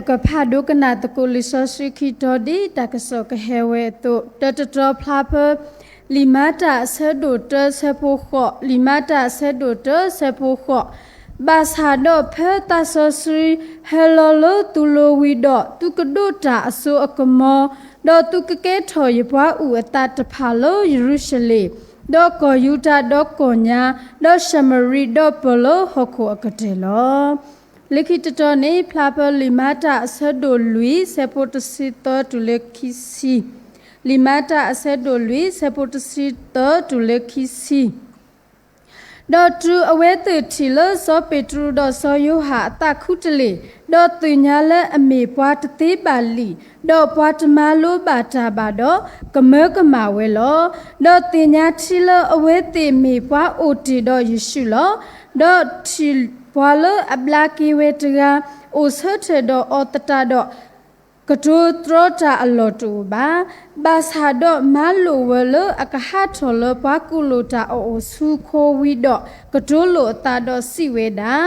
ပကဖးဒိကနၣ်သကိးလံာ်စီဆှံခံတီၤဒ်တၢ်ကစီၣ်ကဟဲဝဲအသိး, တၢတတီၤဖျါဖဲ လံာ်မၤတၢ်အဆၢဒိၣ်တၢဆၢဖိဃိး, လံာ်မၤတၢ်အဆၢဒိၣ်တၢဆၢဖိဃိး, ဘၣ်ဆၣ်ဒီးဖဲသးစီဆှံဟဲလီၤလၢသုလိၤဝံၤဒီး, သုကဒိးတၢ်အစိအကမီၤ, ဒီးသုကကဲထီၣ်ယပှၤအုၣ်အသးတဖၣ်လၢယရူၤၡလ့ၣ်, ဒီးကီၢ်ယူဒၤဒီးကီၢ်ညါ, ဒီးၡမရံဒီးပၢၢ်လၢဟီၣ်ခိၣ်အကတၢၢ်လီၤ. လၢခံတတီၤန့ၣ် ဖျါဖဲလံာ်မၤတၢ်အဆၢဒိၣ်လွံၢ်ဆၢဖိတဆံသၢတုၤလၢခံဆံ, လံာ်မၤတၢ်အဆၢဒိၣ်လွံၢ်ဆၢဖိတဆံသၢတုၤလၢခံဆံ ဒီးတုၤအဝဲသ့ၣ်ထံၣ်လၢစီၤပ့းတရူးဒီးစီၤယိၤဟၣ်အသးခူတလ့ၢ်, ဒီးသ့ၣ်ညါလၢအမ့ၢ်ပှၤတသ့ဘၣ်လံာ်, ဒီးပှၤတမၤလိဘၣ်တၢ်ဘၣ်ဒီး, ကမၢကမၣ်ဝဲလီၤ. ဒီးသ့ၣ်ညါထံလၢအဝဲသ့ၣ်မ့ၢ်ပှၤအိၣ်တ့ၢ်ဒီးယ့ၣ်ၡူးလီၤ. ဒီးထံၣ်ပှၤလၢအဘျါက့ၤဝဲတဂၤ, အိၣ်ဆၢထၢၣ်ဒီးအီၤသတးဒီး ကတိၤတြီတၢ်အလီၢ်တအိၣ်ဘၣ်. ဘၣ်ဆၣ်ဒီးမၤလိာ်ဝဲလၢအကဟးထီၣ်လၢပှၤကူၣ်လိာ်တၢ်အအိၣ်ဆူခိဝံၤဒီး ကတိၤလိာ်အသးဒီးစံးဝဲဒၣ်,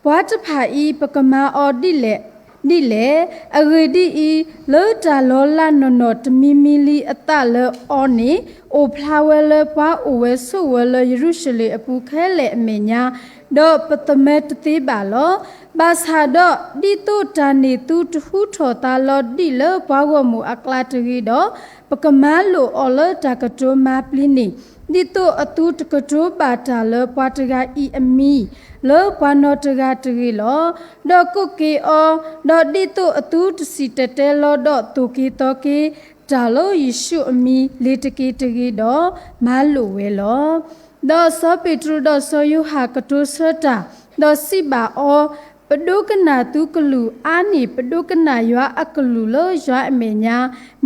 ပှၤတဖၣ်အံၤ ပကမၤအီၤဒ်လဲၣ်ဒ်လဲၣ်. အဂ့ၢ်ဒ်အံၤ, လၢတၢ်လီၤလးနီၢ်နီၢ်တမံၤမံၤလံအသးလၢအီၤန့ၣ်, အိၣ်ဖျါဝဲလၢပှၤအိၣ်ဝဲဆိးဝဲလၢယရူၤၡလ့ၣ်အပူၤခဲလၢာ်အမဲာ်ညါ, ဒီးပသမၢတသ့ဘၣ်လီၤ. ဘၣ်ဆၣ်ဒီး ဒ်သိးတၢ်န့ၣ်သုတဟူထီၣ်သါလီၤဒံးလၢပှၤဂီၢ်မုၢ်အကျါတဂ့ၤဒီး, ပကမၤလိာ်အီၤလၢတၢ်ကတိၤမၤပျံၤန့ၣ်, ဒ်သိးအသုတကတိၤဘၣ်တၢ်လၢပှၤတဂၤအံၤအမံၤ လၢပှၤနီတဂၤတဂ့ၤလီၤ. ဒီးကိးက့ၤအီၤ, ဒီးဒ်သိးအသုတစံၣ်တဲၤတဲလီၤဒီးသိၣ်က့ၤသီက့ၤ တၢ်လၢယ့ၣ်ၡူးအမံၤလ့ၤတက့ၤတဂ့ၤဒီး မၤလိာ်ဝဲလီၤ. ဒီးစီၤပ့းတရူးဒီးစီၤယိၤဟၣ်ကတိၤဆၢတၢ်, ဒီးစံးဘၣ်အီၤ, ပဒိကနၣ်သုကလုၢ်အါန့ၢ် ပဒိကနၣ်ယွၤအကလုၢ်လၢယွၤအမဲာ်ညါ,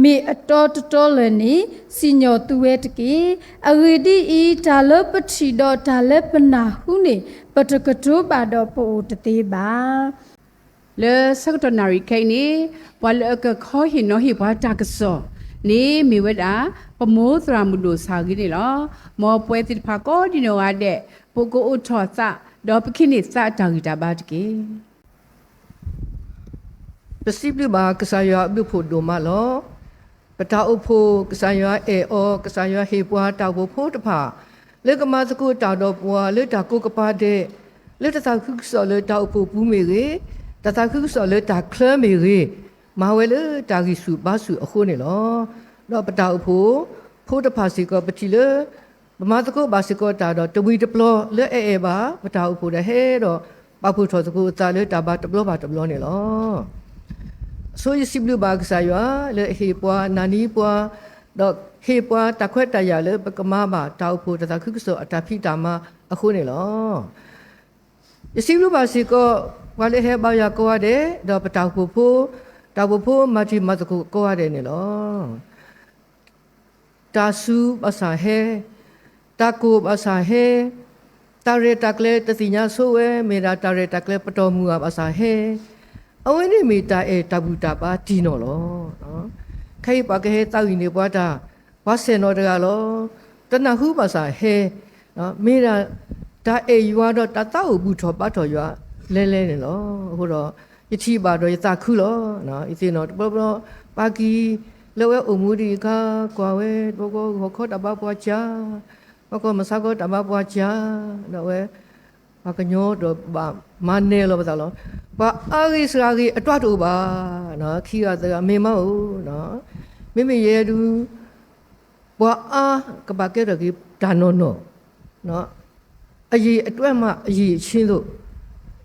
မ့ၢ်အတီတတီလၢာ်န့ၣ်, စံၣ်ညီၣ်သုဝဲတက့ၢ်. အဂ့ၢ်ဒ်အံၤ, တၢ်လၢပထံၣ်ဒီးတၢ်လၢပနၢ်ဟူန့ၣ်, ပတကတိၤဘၣ်ဒီးပအိၣ်တသ့ဘၣ်. လၢဆၢကတီၢ်နၣ်ရံၣ်ခဲအံၤန့ၣ်, ပှၤလၢအကခီဟ့ၣ်နီၤဟ့ၣ်ပှၤတၢ်ကစီၣ်န့ၣ် မ့ၢ်ဝဲဒၣ် ပမိၢ်သရၣ်မုၣ်ဒိၣ်ဆၣ်ဂ့ၤန့ၣ်လီၤ. မ်ပဝဲသ့ၣ်တဖၣ်ကိးဒံနီၢ်ဂၤဒဲး, ပကအိၣ်ထီၣ်သး, ဒီးပကဟံးန့ၢ်သးအတၢ်ဂံၢ်တၢ်ဘါတက့ၢ်. ပစံးဘျုးဘၣ်ကစၢ်ယွၤအဘျုးအဖှိၣ်ဒိၣ်မးလီၤ. ပတၢ်အိၣ်ဖှိၣ် ကစၢ်ယွၤအဲၣ်အီၤ, ကစၢ်ယွၤဟ့ၣ်ပှၤတၢ်အိၣ်ဖှိၣ်ဖိတဖၣ် လၢကမၤသကိးတၢ်ဒီးပှၤလၢတၢ်ကိးကပၤဒဲး, လၢတၢ်သးခုကစီၣ်လၢတၢ်အိၣ်ဖှိၣ်ပူၤမ့ၢ်ဂ့ၤ, တၢ်သးခုကစီၣ်လၢတၢ်ချၢမ့ၢ်ဂ့ၤ, မၤဝဲလၢတၢ်ဂံၢ်ဆူၣ်ဘါဆူၣ်အဃိန့ၣ်လီၤ. ဒီးပတၢ်အိၣ်ဖှိၣ်ဖိတဖၣ်စ့ၢ်ကီး ပထံၣ်လၢ ပမၤသကိးဘၣ်စ့ၢ်ကီးတၢ်ဒီးတဝံၤတပျီလၢအအဲၣ်ဘၣ် ပတၢ်အိၣ်ဖှိၣ်ဒီးဟဲဒီး ပာ်ဖှိၣ်ထီၣ်သကိးအသးလၢတၢ်ဘါတဘျီဘၣ်တဘျီန့ၣ်လီၤ. ဆိယစံးဘျုးဘၣ်ကစၢ်ယွၤလၢအဟ့ၣ်ပှၤနၢ်နံပှၤ, ဒီးဟ့ၣ်ပှၤတၢ်ခွဲးတၢ်ယာ်လၢပကမၤဘၣ်တၢ်အိၣ်ဖှိၣ်တၢ်သးခုကစီၣ်အတၢ်ဖံးတၢ်မၤအဃိန့ၣ်လီၤ. ယစံးဘျုးဘၣ်စ့ၢ်ကီး ပှၤလၢဟဲဘါယွၤကိးဂၤဒဲး, ဒီးပတၢ်အိၣ်ဖှိၣ်ဖိ, တၢ်အိၣ်ဖှိၣ်ဖိမၤတံၤမၤသကိးကိးဂၤဒဲးန့ၣ်လီၤ. တၢ်စူၤဘၣ်ဆၣ်ဟဲ, တၢ်ကိၢ်ဘၣ်ဆၣ်ဟဲ, တၢ်ရဲၣ်တၢ်ကျဲၤတသ့ၣ်ညါဆိဝဲ မ့ၢ်ဒၣ်တၢ်ရဲၣ်တၢ်ကျဲၤပတီၢ်မုၢ်ဂၤဘၣ်ဆၣ်ဟဲ, အဝဲန့ၣ်မ့ၢ်တၢ်အဲၣ်တၢ်ဘူၣ်တၢ်ဘါတံၢ်နီၢ်လီၤ. ခဲအံၤပှၤကဟဲသးဝံၣ်န့ၢ်ပှၤတၢ်, ပှၤဆဲးနီၣ်တဂၤလီၤ. တနၢ်ဟူဘၣ်ဆၣ်ဟဲ, မ့ၢ်ဒၣ်တၢ်အဲၣ်ယွၤဒီးတၢ်သးအိၣ်ဘူၣ်ထီၣ်ဘါထီၣ်ယွၤလဲၤလဲၤန့ၣ်လီၤ. အဃိဒီး ယထံၣ်ဘၣ်ဒီးယသးခုလီၤ. ယသ့ၣ်နီၣ်တဘျီဘျီ, ပၢ်ကံၤလၢဝဲအိၣ်မူဒံးအခါ, ကွၢ်ဝဲတဘျီဘျီဂီၤခီတၢ်ဘါပှၤစှၤ, ဘၣ်ကီၢ်မုၢ်ဆါခီတၢ်ဘါပှၤစှၤ, ဒီးဝဲ ပှၤကညီဒီးဘၣ်မၤနဲလီၤပသးလီၤ. ပှၤအါဂ့ၤစှၤဂ့ၤအတွးတအိၣ်ဘၣ်, ခံဂၤသၢဂၤမ့ၢ်မးအိၣ်, မ့မ့ၢ်ယဲဒုး ပှၤအါကဘၣ်ကဲထီၣ်က့ၤတၢ်နီၢ်နီၢ်, အရ့ၣ်အတွဲမးအရ့ၣ်အဆ့သိး,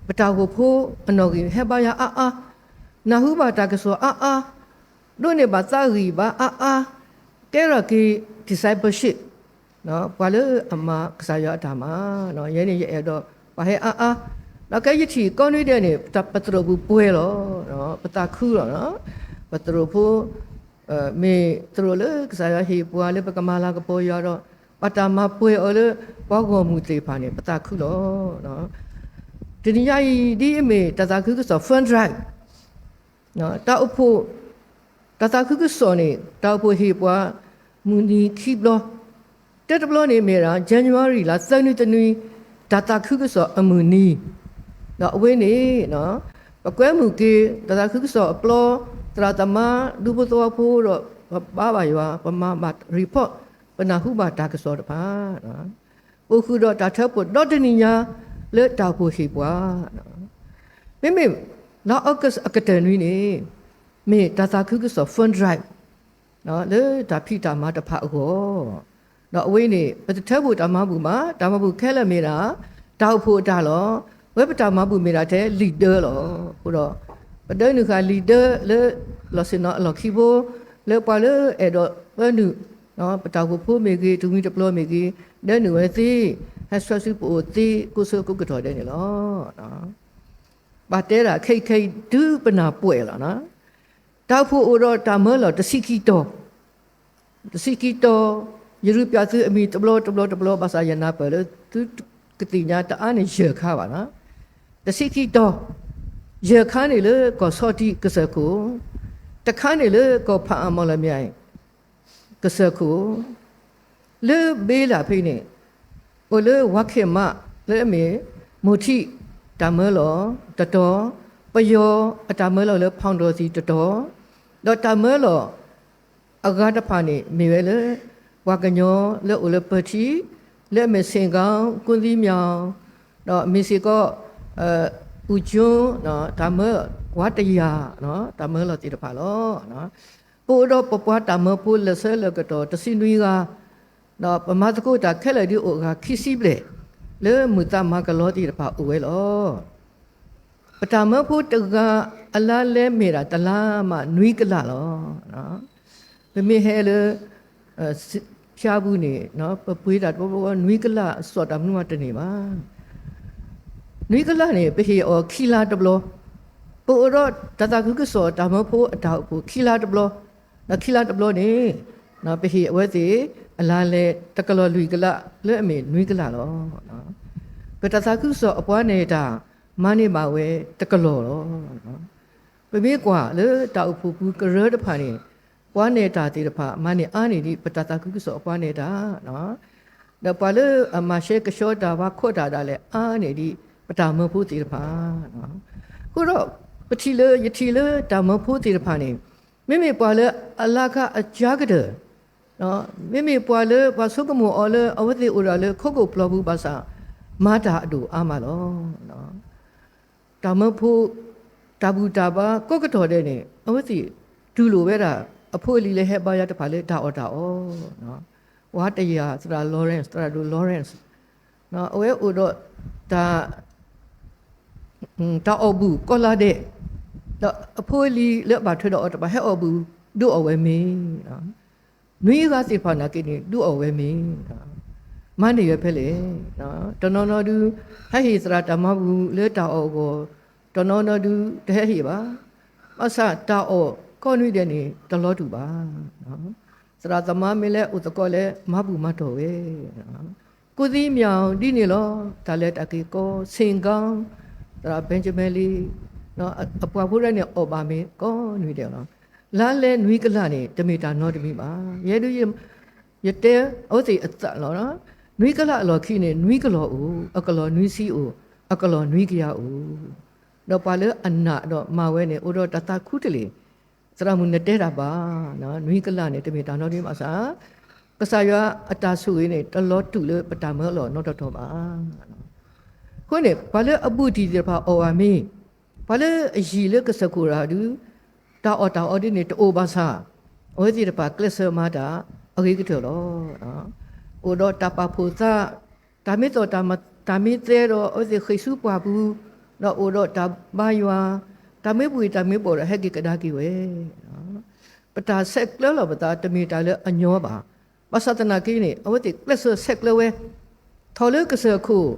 ပတၢ်အိၣ်ဖှိၣ်ဖိအနီၢ်ဂံၢ်ဟဲဘါယွၤအါအါ, နၢ်ဟူဘၣ်တၢ်ကစီၣ်အါအါ, ဒိးန့ၢ်ဘၣ်သးဂံၢ်ဘါအါအါ, ကဲထီၣ်က့ၤ discipleship ပှၤလၢအမၤကစၢ်ယွၤအတၢ်မၤ, ယဲန့ၣ်ယအဲၣ်ဒိးပှၤဟဲအါအါ, ဒီးခဲယထံၣ်ကိးနွံဒဲးန့ၣ် ပသရိာ်ပူၤပှဲၤလီၤ, ပသးခုလီၤ. ပသရိာ်ဖိ မ့ၢ်သရိာ်လၢကစၢ်ယွၤဟ့ၣ်ပှၤလၢပကမၤလၤကပီၤယွၤဒီး ပတၢ်မၤပှဲၤအီၤလၢပှၤဂီၢ်မုၢ်သ့ၣ်တဖၣ်န့ၣ် ပသးခုလီၤ. တနံၤညါအံၤ ဒ်အမ့ၢ်တၢ်သးခုကစီၣ် fund drive တၢ်အိၣ်ဖှိၣ်, တၢ်သးခုကစီၣ်န့ၣ် တၢ်အိၣ်ဖှိၣ်ဟ့ၣ်ပှၤ မုၢ်နံၤခံဘျီ, တၢတဘျီန့ၣ်မ့ၢ်ဒၣ် January လါသၢနွံတနွံ တၢ်သးခုကစီၣ်အမုၢ်နံၤ, ဒီးအဝဲန့ၣ် ပကွဲမုာ်က့ၤ တၢ်သးခုကစီၣ်အပျီ, သရၣ်သမါ, ဒူဖိသဝီဖိဒီး ပဘါဘၣ်ယွၤ, ပမၤဘၣ် report, ပနၢ်ဟူဘၣ်တၢ်ကစီၣ်တဖၣ်, ပအိၣ်ဃုာ်ဒီးတၢ်ထၢဖှိၣ်ဒီတနံၤညါ လၢတၢ်အိၣ်ဖှိၣ်ဟ့ၣ်ပှၤ, မ့မ့ၢ် လါအီကူးအကတၢၢ်နွံန့ၣ် မ့ၢ်တၢ်သးခုကစီၣ် fund drive လၢတၢ်ဖံးတၢ်မၤတဖၣ်အဂီၢ်, ဒီးအဝဲန့ၣ် ပတထၢဖှိၣ်တၢ်မၤဘူၣ်ဘၣ်, တၢ်မၤဘူၣ်ခဲလၢာ်မ့ၢ်ဒၣ် တၢ်အိၣ်ဖှိၣ်အတၢ်လီၤ. ဝဲပတၢ်မၤဘူၣ်မ့ၢ်ဒၣ်ထဲ leader လီၤ. အဃိဒီး ပဒၢနုာ်ဃာ် leader လၢ လီၢ်ဆ့ၣ်နီၤအလီၢ်ခံဖိ လၢပှၤလၢအဲၣ်ဒိးပၢနုာ် ပတၢ်အိၣ်ဖှိၣ်ဖိမ့ၢ်ဂ့ၤ, တမှံၤတပျီၤမ့ၢ်ဂ့ၤ, ဒၢနုာ်ဝဲသ့, ဟဲဆှၢဆူပအိၣ်သ့ ကိးဆၢကိးကတီၢ်ဒဲးန့ၣ်လီၤ. ဘၣ်တဲဒၣ်ခဲအံၤခဲအံၤ တုၤပနၢ်ပှဲၤလီၤ. တၢ်အိၣ်ဖှိၣ်အိၣ်ဒီးတၢ်မၢလီၤတဆံခံတီၤ, တဆံခံတီၤ, ယရူးပၠးသုအမံၤတဘျီတဘျီတဘျီ ဘၣ်ဆၣ်ယနၢ်ပၢၢ်လၢသုကသ့ၣ်ညါတအါန့ၣ် ယဲၢ်ခါဘၣ်. တဆံခံတီၤ, ယဲၢ်ခါန့ၣ်လၢကီၢ်ဆီထံးကစၢၢ်ခိၣ်, တခါန့ၣ်လၢကီၢ်ဖးအၣ်မီၣ်လမၠဲၣ် ကစၢၢ်ခိၣ်, လၢဘ့လးဖဲန့ၣ် အိၣ်လၢဝါခဲမး လၢအမ့ၢ် မိၢ်ထံး တၢ်မၢလီၤတတီၤ, ပယီၤအတၢ်မၢလီၤလၢ ဖီၣ်ဒီၣ်သံၣ်တတီၤ, ဒီးတၢ်မၢလီၤအဂၤတဖၣ်န့ၣ် မ့ၢ်ဝဲလၢ ပှၤကညီလၢအိၣ်လၢပၢထံ လၢအမ့ၢ် စ့ၣ်ကီ ကူသံမၠီ ဒီးမ့ၢ်စ့ၢ်ကီး အူကၠိ တၢ်မၢ ဝါတယာ် တၢ်မၢလီၤသ့ၣ်တဖၣ်လီၤ. ပအိၣ်ဒီးပပှၤတၢ်မၢဖိလၢာ်ဆၢလၢာ်ကတီၢ်တဆံနွံဂၤ, ဒီးပမၤသကိးတၢ်ခဲလၢာ်ဒ်အိၣ်အဂၤခံဆံဘျဲၣ်, လၢမုာ်သးမၤကလီသ့ၣ်တဖၣ်အိၣ်ဝဲလီၤ. ပတၢ်မၢဖိတဂၤအလါလဲမ့ၢ်ဒၣ်တလါမးနွံကလးလီၤ. ပမ့ၢ်ဟဲလၢ ဖၠါပူၤန့ၣ် ပပှ့ၤတၢ်တဘျီဘျီ နွံကလးအစီၣ်တၢ်မနုၤမးတန့ၢ်ဘၣ်. နွံကလးန့ၣ် ပဟ့ၣ်အီၤခံလါတဘျီ, ပအိၣ်ဒီးတၢ်သးခုကစီၣ်တၢ်မၢဖိအတၢ်အိၣ်ဖှိၣ်ခံလါတဘျီ, ဒီးခံလါတဘျီန့ၣ် ပဟ့ၣ်အဝဲသ့ၣ် အလါလဲတကလီၢ်လွံၢ်ကလး လၢအမ့ၢ်နွံကလးလီၤ. ပတၢ်သးခုကစီၣ်အပှၤနဲၣ်တၢ် မၤန့ၢ်ဘၣ်ဝဲတကလီၢ်လီၤ. ပမ့ၢ်ကွၢ်လၢတၢ်အိၣ်ဖှိၣ်ပူၤကရၢတဖၣ်န့ၣ် ပှၤနဲၣ်တၢ်သ့ၣ်တဖၣ် မၤန့ၢ်အါန့ၢ်ဒံး ပတၢ်သးခုကစီၣ်အပှၤနဲၣ်တၢ်, ဒီးပှၤလၢအမၤရှဲကဆှီတၢ် ပှၤခိးတၢ်ဒၣ်လဲာ်အါန့ၢ်ဒံး ပတၢ်မၢဖိသ့ၣ်တဖၣ်. အဃိဒီး ပထံၣ်လၢ ယထံၣ်လၢတၢ်မၢဖိသ့ၣ်တဖၣ်န့ၣ် မ့မ့ၢ်ပှၤလၢအလါခါအကါကတၢၢ်, မ့မ့ၢ်ပှၤလၢပှၤဆိကမိၣ်အီၤလၢအဝဲသ့ၣ်အိၣ်ဒီးလၢခိခိၣ်ပျီပူၤဘၣ်ဆၣ် မၤတၢ်အဒိၣ်အါမးလီၤ. တၢ်မၢဖိ တၢ်ဘူၣ်တၢ်ဘါကိးကတီၢ်ဒဲးန့ၣ် အဝဲသ့ၣ်တူၢ်လိာ်ဝဲဒၣ် အဖိအလံၤလၢဟဲဘါယွၤတဖၣ်လၢတၢ်အီၣ်တၢ်အီ, ဝါတယာ် သရၣ် Lawrence သရၣ်ဒိၣ် Lawrence အဝဲအိၣ်ဒီးတၢ် တၢ်အီၣ်ဘူၣ်ကိးလါဒဲး, ဒီးအဖိအလံၤလၢအဘၣ်ထွဲဒီးအီၤတဖၣ်ဟဲအီၣ်ဘူၣ်ဒုးအီၣ်ဝဲမ့ၤ, နွံဂၤသ့ၣ်တဖၣ်နာ်က့န့ၣ် ဒုးအီၣ်ဝဲမ့ၤ, မၤန့ၢ်ဝဲဖဲလဲၣ်. တနီၤနီၤဒုး ဟဲဟ့ၣ်သရၣ်တၢ်မၤဘူၣ်လၢတၢ်အီၣ်အဂီၢ်, တနီၤနီၤဒုး တဟဲဟ့ၣ်ဘၣ်. ဘၣ်ဆၣ်တၢ်အီၣ်ကိးနွံဒဲးန့ၣ် တလီၤတူာ်ဘၣ်. သရၣ်သမါမ့ၢ်လဲၤအိၣ်သကိးလဲၣ် မၤဘူၣ်မၤတီၢ်ဝဲ ကူသံမၠီဒ်န့ၣ်လီၤ. တၢ်လဲၤတၢ်က့ၤကိး စ့ၣ်ကီ သရၣ် Benjamin လံ, အပှၤဖိဒၣ်န့ၣ်အီၣ်ဘၣ်မ့ၤကိးနွံဒဲးလီၤ. လါလဲနွံကလးန့ၣ် တမ့ၢ်တၢ်နီတမံၤဘၣ်. ယဲဒုး ယတဲအဝဲသ့ၣ်အသးလီၤ. နွံကလးအလီၢ်ခံန့ၣ် နွံကလီၢ်အိၣ်, အကလီၢ်နွံဆံအိၣ်, အကလီၢ်နွံကယၤအိၣ်, ဒီးပှၤလၢအနာ်ဒီးမၤဝဲန့ၣ် အိၣ်ဒီးတၢ်သးခူတလ့ၢ် သရၣ်မုၣ်နတဲတၢ်ဘၣ်, နွံကလးန့ၣ် တမ့ၢ်တၢ်နီတမံၤဘၣ်ဆၣ်, ကစၢ်ယွၤအတၢ်ဆိၣ်ဂ့ၤန့ၣ် တလီၤတူာ်လၢပတၢ်မၢလီၤနီတတီၤဘၣ်. အဃိန့ၣ် ပှၤလၢအဘူးတံၢ်သ့ၣ်တဖၣ်အီၣ်ဘၣ်မ့ၤ, ပှၤလၢအယံာ်လၢကစၢၢ်ခိၣ်ရၣ်ဒုး တၢ်အီၣ်တၢ်အီဒ်န့ၣ်တအိၣ်ဘၣ်ဆၣ်, အဝဲသ့ၣ်တဖၣ်ကျဲးစၢးမၤတၢ်အဂ့ၤကတၢၢ်လီၤ. အိၣ်ဒီးတၢ်ပာ်ဖှိၣ်သး, တၢ်မ့ၢ်သီၣ်တၢ်မၤ, တၢ်မ့ၢ်သဲဒီး အဝဲသ့ၣ်ဃ့ၢ်ဆူပှၢ်ပူၤ, ဒီးအိၣ်ဒီးတၢ်ဘါယွၤ, တၢ်မ့ၢ်ပှံၤတၢ်မ့ၢ်ဘီၣ်ဒီးဟဲက့ၤကဒါက့ၤဝဲ. ပတၢ်ဆဲးကျၢလီၤပသးတမ့ၢ်တၢ်လၢအညီဘၣ်. ဘၣ်ဆၣ်သနာ်က့န့ၣ် အဝဲသ့ၣ်ကျဲးစၢးဆဲးကျၢဝဲ, ထီၣ်လၢကစၢၢ်ခိၣ်,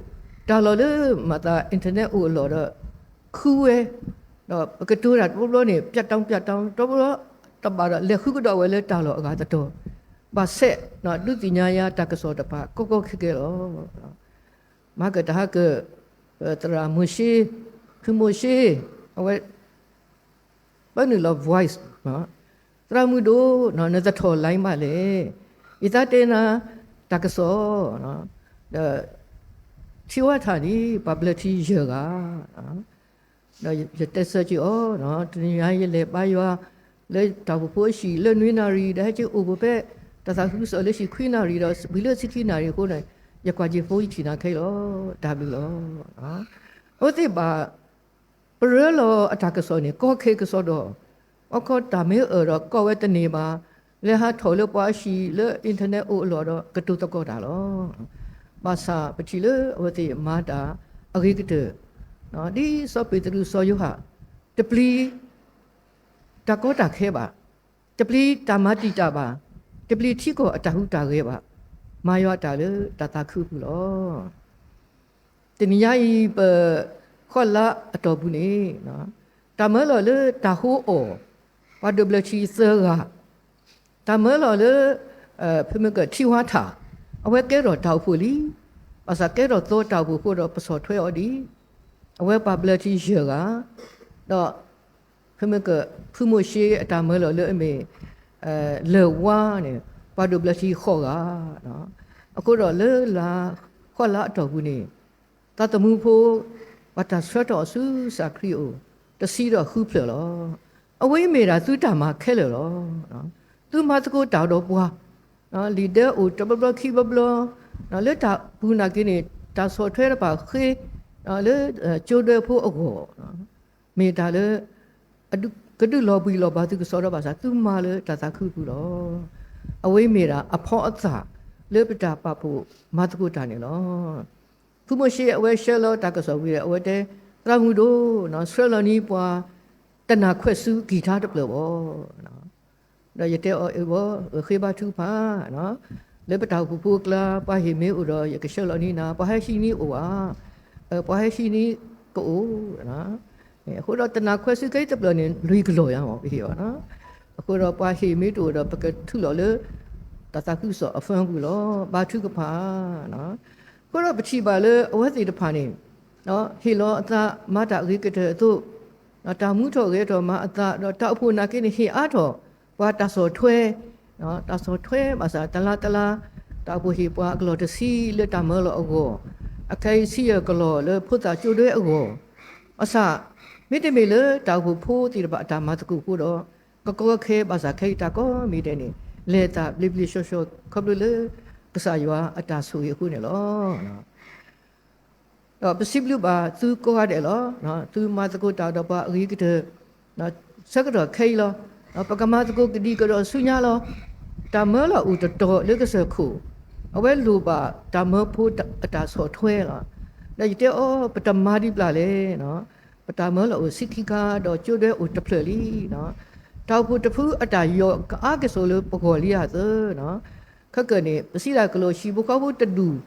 တၢ်လီၢ်လၢမၤသး internet အိၣ်အလီၢ်ဒီး ခူဝဲ, ဒီးပကတိၤတၢ်တဘျီဘျီန့ၣ် ပြတ်တောင်း ပြတ်တောင်း တဘျီဘျီ တဘၣ်ဒီးလဲၤဃုကဒီးဝဲလၢတၢ်လီၢ်အဂၤတတီၤ, ဘၣ်ဆဲး ဒုးသ့ၣ်ညါယၤတၢ်ကစီၣ်တဖၣ် ကီကီခဲခဲလီၤ. မၤကတၢၢ်ဟးကၢၣ်, သရၣ်မိၤၡ့, ဖုမိၤၡ့, အဝဲ ပနုာ်လီၤ voice, သရၣ်မုၣ်ဒိၣ်, နတထီၣ် line ဘၣ်လဲၣ်. ယသးတဲနၤတၢ်ကစီၣ်, ဒီး ထံဝါထၣ်န့ၣ် ပှၤဘျၢထံယဲၢ်ဂၤ, ဒီးယတဲဆၢက့ၤအီၤ, တနံၤညါယလဲၤဘါယွၤ လၢတၢ်အိၣ်ဖှိၣ်ဖိအဟံၣ်လၢနွံနၣ်ရံၣ် ဒီးဟဲက့ၤအိၣ်ဖှိၣ်ဖဲ တၢ်သးခုကစီၣ်လၢဟံၣ်ခွံနၣ်ရံၣ်ဒီး ဝံၤလၢဆံခံနၣ်ရံၣ်အဃိန့ၣ် ယကွၢ်က့ၤဖိယထံၣ်နၤခဲအံၤလီၤ. တၢ်ဘျုးလီၤ. အဝဲသ့ၣ်ဘၣ် ပရၢလီၤအတၢ်ကစီၣ်န့ၣ် ကီခဲကစီဒီ, အခီတၢ်မ့ၢ်အၢၣ်ဒီးကိးဝဲတန့ၢ်ဘၣ်, လဲၤဟးထီၣ်လၢပှၤအဟံၣ်လၢ internet အိၣ်အလီၢ်ဒီး ကတိၤသကိးတၢ်လီၤ. ဘၣ်ဆၣ်ပထံၣ်လၢအဝဲသ့ၣ်မၤတၢ်အဂ့ၤကတၢၢ်, ဒ်စီၤပ့းတရူးစီၤယိၤဟၣ်, တပျံၤ တၢ်ကီတၢ်ခဲဘၣ်, တပျံၤတၢ်မၤတံာ်တာ်ဘၣ်, တပျံၤထံကီၢ်အတၢ်ဟူးတၢ်ဂဲၤဘၣ်, မၤယွၤအတၢ်လၢတၢ်သးခုအပူၤလီၤ. တနံၤညါအံၤ ပဃီလါအတီၢ်ပူၤန့ၣ်, တၢ်မၢလီၤလၢတၢ်ဟိအီၣ်, ပှၤဒိးဘျၢထံသၢဂၤ, တၢ်မၢလီၤလၢ ဖဲမ့ၢ်ကထံဝါထၣ်, အဝဲကဲထီၣ်တၢ်အိၣ်ဖှိၣ်လံ, ဘၣ်ဆၣ်ကဲထီၣ်သီတၢ်အိၣ်ဖှိၣ်အဃိဒီး ပဆီၣ်ထွဲအီၤဒံး, အဝဲပှၤဘျၢထံယဲၢ်ဂၤ, ဒီး ဖဲမ့ၢ်က ဖုမိၤၡ့အတၢ်မၢလီၤလၢအမ့ၢ် လၢၢ်ဝါန့ၣ် ပှၤဒိးဘျၢထံဃိးဂၤ, အဃိဒီးလၢလါ ဃီလါအတီၢ်ပူၤန့ၣ် သးသမူဖိ ပှၤတၢ်ဆှၢထီၣ်အီၤဆူကစၢ်ခရံာ်အအိၣ် တဆံဒီးဃုဖျၢၣ်လီၤ. အဝဲအံၤမ့ၢ်ဒၣ်သုတၢ်မၤခဲလၢာ်လီၤ. သုမၤသကိးတၢ်ဒီးပှၤ, လံာ်ဒၢအိၣ်တဘျီဘျီခံဘျီဘျီ, လၢတၢ်ပူၤနာ်က့န့ၣ် တၢ်ဆီၣ်ထွဲတဖၣ်ဃ့ လၢကၠိဒွဲဖိအဂီၢ် မ့ၢ်တၢ်လၢ ကဒုးလီၤဘှံးလီၤဘှါသုကစီဒီဘၣ်ဆၣ် သုမၤလၢတၢ်သးခုအပူၤလီၤ. အဝဲအံၤမ့ၢ်ဒၣ်အဖီအသၣ်လၢပတၢ်ပာ်ဖှိၣ်မၤသကိးတၢ်န့ၣ်လီၤ. ဖုမိၤၡ့အဝဲဆှၢလီၤတၢ်ကစီၣ်ဝံၤဒီး အဝဲတဲ သရၣ်မုၣ်ဒိၣ်, ဆှၢလီၤန့ၢ်ပှၤ တနၢ်ခွဲးဆူကံၢ်ထါတဖျၢၣ်ဘၣ် ဒီးယတဲအီၤ အဲၣ်ဘၣ် ဃ့ဘါထုကဖၣ်, လၢပတၢ်အိၣ်ဖှိၣ်ဖိအကျါ ပှၤဟ့ၣ်မ့ၢ်အိၣ်ဒီး ယကဆှၢလီၤန့ၢ်နၤ, ပှၤဟဲဟံးန့ၢ်အိၣ်ဧါ, ပှၤဟဲဟံးန့ၢ်ကအိၣ်, အဃိဒီးတနၢ်ခွဲးဆူခဲအံၤတဖျၢၣ်န့ၣ် လွံၢ်ကလီၢ်ယါမ့ၢ်ပဟ့ၣ်အီၤ, အဃိဒီးပှၤဟ့ၣ်မ့ၢ်တအိၣ်ဒီး ပကထုးလီၤလၢ တၢ်သးခုကစီၣ်အဖၢပူၤလီၤ. ဘါထုကဖၣ် အဃိဒီးပထံၣ်ဘၣ်လၢအဝဲသ့ၣ်တဖၣ်န့ၣ် ဟ့ၣ်လီၤအသးမၤတၢ်အဂ့ၤကတၢၢ်အသိး, တၢ်မူထီၣ်ဂဲၤထီၣ်မၤအသး ဒီးတၢ်အိၣ်ဖှိၣ်နာ်က့န့ၣ် ဟ့ၣ်အါထီၣ် ပှၤတၢ်ဆီၣ်ထွဲ, တၢ်ဆီၣ်ထွဲဘၣ်ဆၣ် တလါတလါ တၢ်အိၣ်ဖှိၣ်ဟ့ၣ်ပှၤအကလီၢ်တဆံလၢတၢ်မၢလီၤအဂီၢ်, အခဲအံၤဆံယဲၢ်ကလီၢ်လၢဖိသၣ်ကၠိဒွဲအဂီၢ်, ဘၣ်ဆၣ် မ့တမ့ၢ်လၢတၢ်အိၣ်ဖှိၣ်ဖိသ့ၣ်တဖၣ်အတၢ်မၤသကိးအဃိဒီး ကကီကခဲဘၣ်ဆၣ်ခဲအံၤတၢ်ကိးမံၤဒဲးန့ၣ် လဲၤအသးဘျ့ဘျ့ဆှီဆှီ ခီဖျိလၢ ကစၢ်ယွၤအတၢ်ဆိၣ်ဂ့ၤအဃိန့ၣ်လီၤ. ဒီးပစံးဘျုးဘၣ်သုကိးဂၤဒဲးလီၤ. သုမၤသကိးတၢ်ဒီးပှၤအဂ့ၤကတၢၢ် ဆၢကတီၢ်ခဲအံၤလီၤ. ပကမၤသကိးကဒံကဒီးဆူညါလီၤ. တၢ်မၢလီၤအိၣ်တတီၤလၢကစၢၢ်ခိၣ်, အဝဲလိၣ်ဘၣ်တၢ်မၢဖိအတၢ်ဆီၣ်ထွဲလီၤ. ဒီးယတဲအီၤ ပတမၤဒ်ပျၢ်လဲၣ်. ပတၢ်မၢလီၤအိၣ်ဆံခံခါ ဒီးကၠိဒွဲအိၣ်တဖျၢၣ်လံ. တၢ်အိၣ်ဖှိၣ်တဖုအတၢ်ယီၤကအါက့ၤစိာ်လၢပဂီၢ်လံဧါသၢ ခဲကနံၣ်န့ၣ် ပစံးဒၣ်ကလီၢ်ဟံၣ်ဖိဃီဖိတဒူၣ်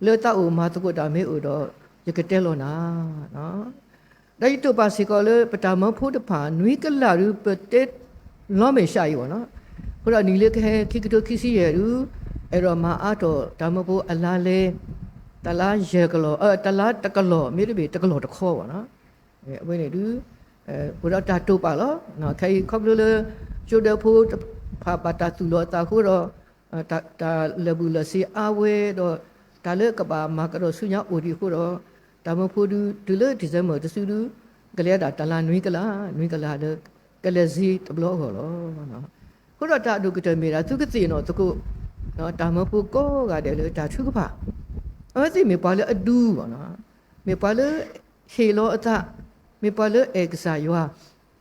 လၢသးအိၣ်မၤသကိးတၢ်မ့ၢ်အိၣ်ဒီး ယကတဲလီၤနၤ. ဒီးယတိာ်ပာ်စ့ၢ်ကီးလၢပတၢ်မၢဖိတဖၣ် နွံကလးဒုးပတဲလီၤမဲာ်ဆှးအံၤဘၣ်နီၤ. အဃိဒီးနံၣ်လၢကဟဲခံကထိခံဆံယဲၢ်ဒုး အဲၣ်ဒိးမၤအါထီၣ်တၢ်မၢဖိအလါလဲ, တလါယဲၢ်ကလီၢ်, တလါတကလီၢ် မ့တမ့ၢ်တကလီၢ်တခီဘၣ်နီၤ. အဝဲန့ၣ်ဒုး အိၣ်ဒီးတၢ်တိာ်ပာ်လီၤ. ခဲအံၤခီဖျိလၢ ကၠိဒွဲဖိတဖၣ်ဘၣ်တၢ်သူၣ်လီၤအသးအဃိဒီး တၢ်လၢာ်ဘူၣ်လၢာ်စ့အါဝဲဒီး တၢ်လၢကဘၣ်မၤကဒီးဆူညါအိၣ်ဒံးအဃိဒီး တၢ်မၢဖိဒုး တုၤလၢ December တစုဒုး ကလဲၤဒၣ်တလါနွံကလး နွံကလးလၢ ကလဲၤစ့တဘျီအဂီၢ်လီၤ. အဃိဒီးတၢ်အဒိၣ်ကတၢၢ်မ့ၢ်ဒၣ်သုကသ့ၣ်နီၣ်သကိး တၢ်မၢဖိကိးဂၤဒဲးလၢတၢ်ထုကဖၣ် အဝဲသ့ၣ်မ့ၢ်ပှၤလၢအဒူဘၣ်နီၤ, မ့ၢ်ပှၤလၢဟ့ၣ်လီၤအသး, မ့ၢ်ပှၤလၢအဲၣ်ကစၢ်ယွၤ,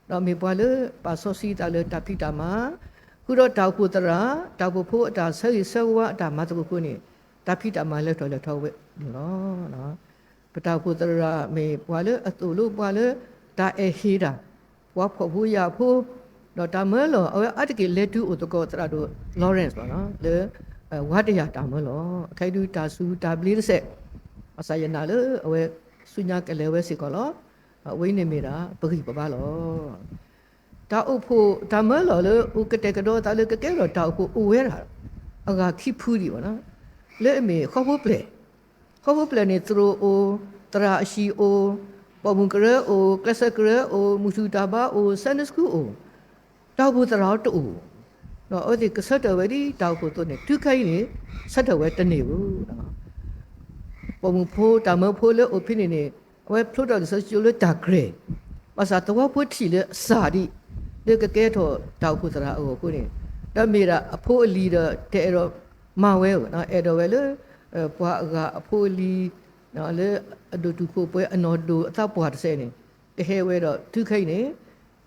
ဒီးမ့ၢ်ပှၤလၢပာ်စီဆှံသးလၢတၢ်ဖံးတၢ်မၤ, ဃုာ်ဒီးတၢ်အိၣ်ဖှိၣ်သရၣ်, တၢ်အိၣ်ဖှိၣ်ဖိအတၢ်ဆၢဂ့ၤဆၢဝါအတၢ်မၤသကိးအဃိန့ၣ် တၢ်ဖံးတၢ်မၤလဲၤထီၣ်လဲၤထီဝဲန့ၣ်လီၤ. ပတၢ်အိၣ်ဖှိၣ်သရၣ်မ့ၢ်ပှၤလၢအသိၣ်လိပှၤလၢတၢ်အဲၣ်ဟ့ၣ်တၢ်, ပှၤဖှီၣ်ဖိယာ်ဖိ, ဒီးတၢ်မၢလီၤ အဝဲအါတက့ၢ်လဲၤတုၤအိၣ်သကိးသရၣ်ဒိၣ် Lawrence လီၤ, လၢ ဝါတယာ်တၢ်မၢလီၤ. အခဲအံၤဒုးတၢ်စူၤတၢ်ဘျ့တစဲး, ဘၣ်ဆၣ်ယနာ်လၢအဝဲဆူညါကလဲၤဝဲစ့ၢ်ကီးလီၤ. အဝဲအံၤန့ၣ်မ့ၢ်ဒၣ်ပဂံၢ်ပဘါလီၤ. တၢ်အိၣ်ဖှိၣ်တၢ်မၢလီၤလၢအိၣ်ကတဲာ်ကဒီးအသးလၢကကဲထီၣ်တၢ်အိၣ်ဖှိၣ်အိၣ်ဝဲဒၣ် အဂၤခံဖုဒံးဘၣ်နီၤ, လၢအမ့ၢ်ဃီဖိပျဲၢ်, ဃီဖိပျဲၢ်န့ၣ် သရိာ်အိၣ်, သရၣ်အဟံၣ်အိၣ်, ပိာ်မုၣ်ကရၢအိၣ်, ကျဲးစၢးကရၢအိၣ်, မုၢ်ထူၣ်တၢ်ဘါအိၣ်, Sunday schoolအိၣ်, တၢ်အိၣ်ဖှိၣ်သရၣ်တအိၣ်, ဒီးအဝဲသ့ၣ်ကဆၢထၢၣ်ဝဲဒ်တၢ်အိၣ်ဖှိၣ်အသိးန့ၣ် တုၤခဲအံၤန့ၣ် ဆၢထၢၣ်ဝဲတန့ၢ်ဧိၤ ပိာ်မုၣ်ဖိတၢ်မၢဖိလၢအိၣ်ဖဲန့ၣ်န့ၣ် အဝဲဖျိထီၣ်လံာ်စီဆှံကၠိလၢတၢ်ကြဲၢ်, ဘၣ်ဆၣ်သဝီဖိထံၣ်လၢအစၢ်ဒံး လၢကကဲထီၣ်တၢ်အိၣ်ဖှိၣ်သရၣ်အဂီၢ်အဃိန့ၣ်, ဒီးမ့ၢ်ဒၣ်အဖိအလံၤဒီးတအဲၣ်ဒိးမၤဝဲဧၢ, အဲၣ်ဒိးဝဲလၢ ပှၤအဂၤအဖိအလံၤ လၢအဒိၣ်တုာ်ခိၣ်ပှဲၤအနီၢ်ဒိၣ်အသးပှၢ်တစဲးန့ၣ် ကဟဲဝဲဒီးတုၤခဲအံၤန့ၣ်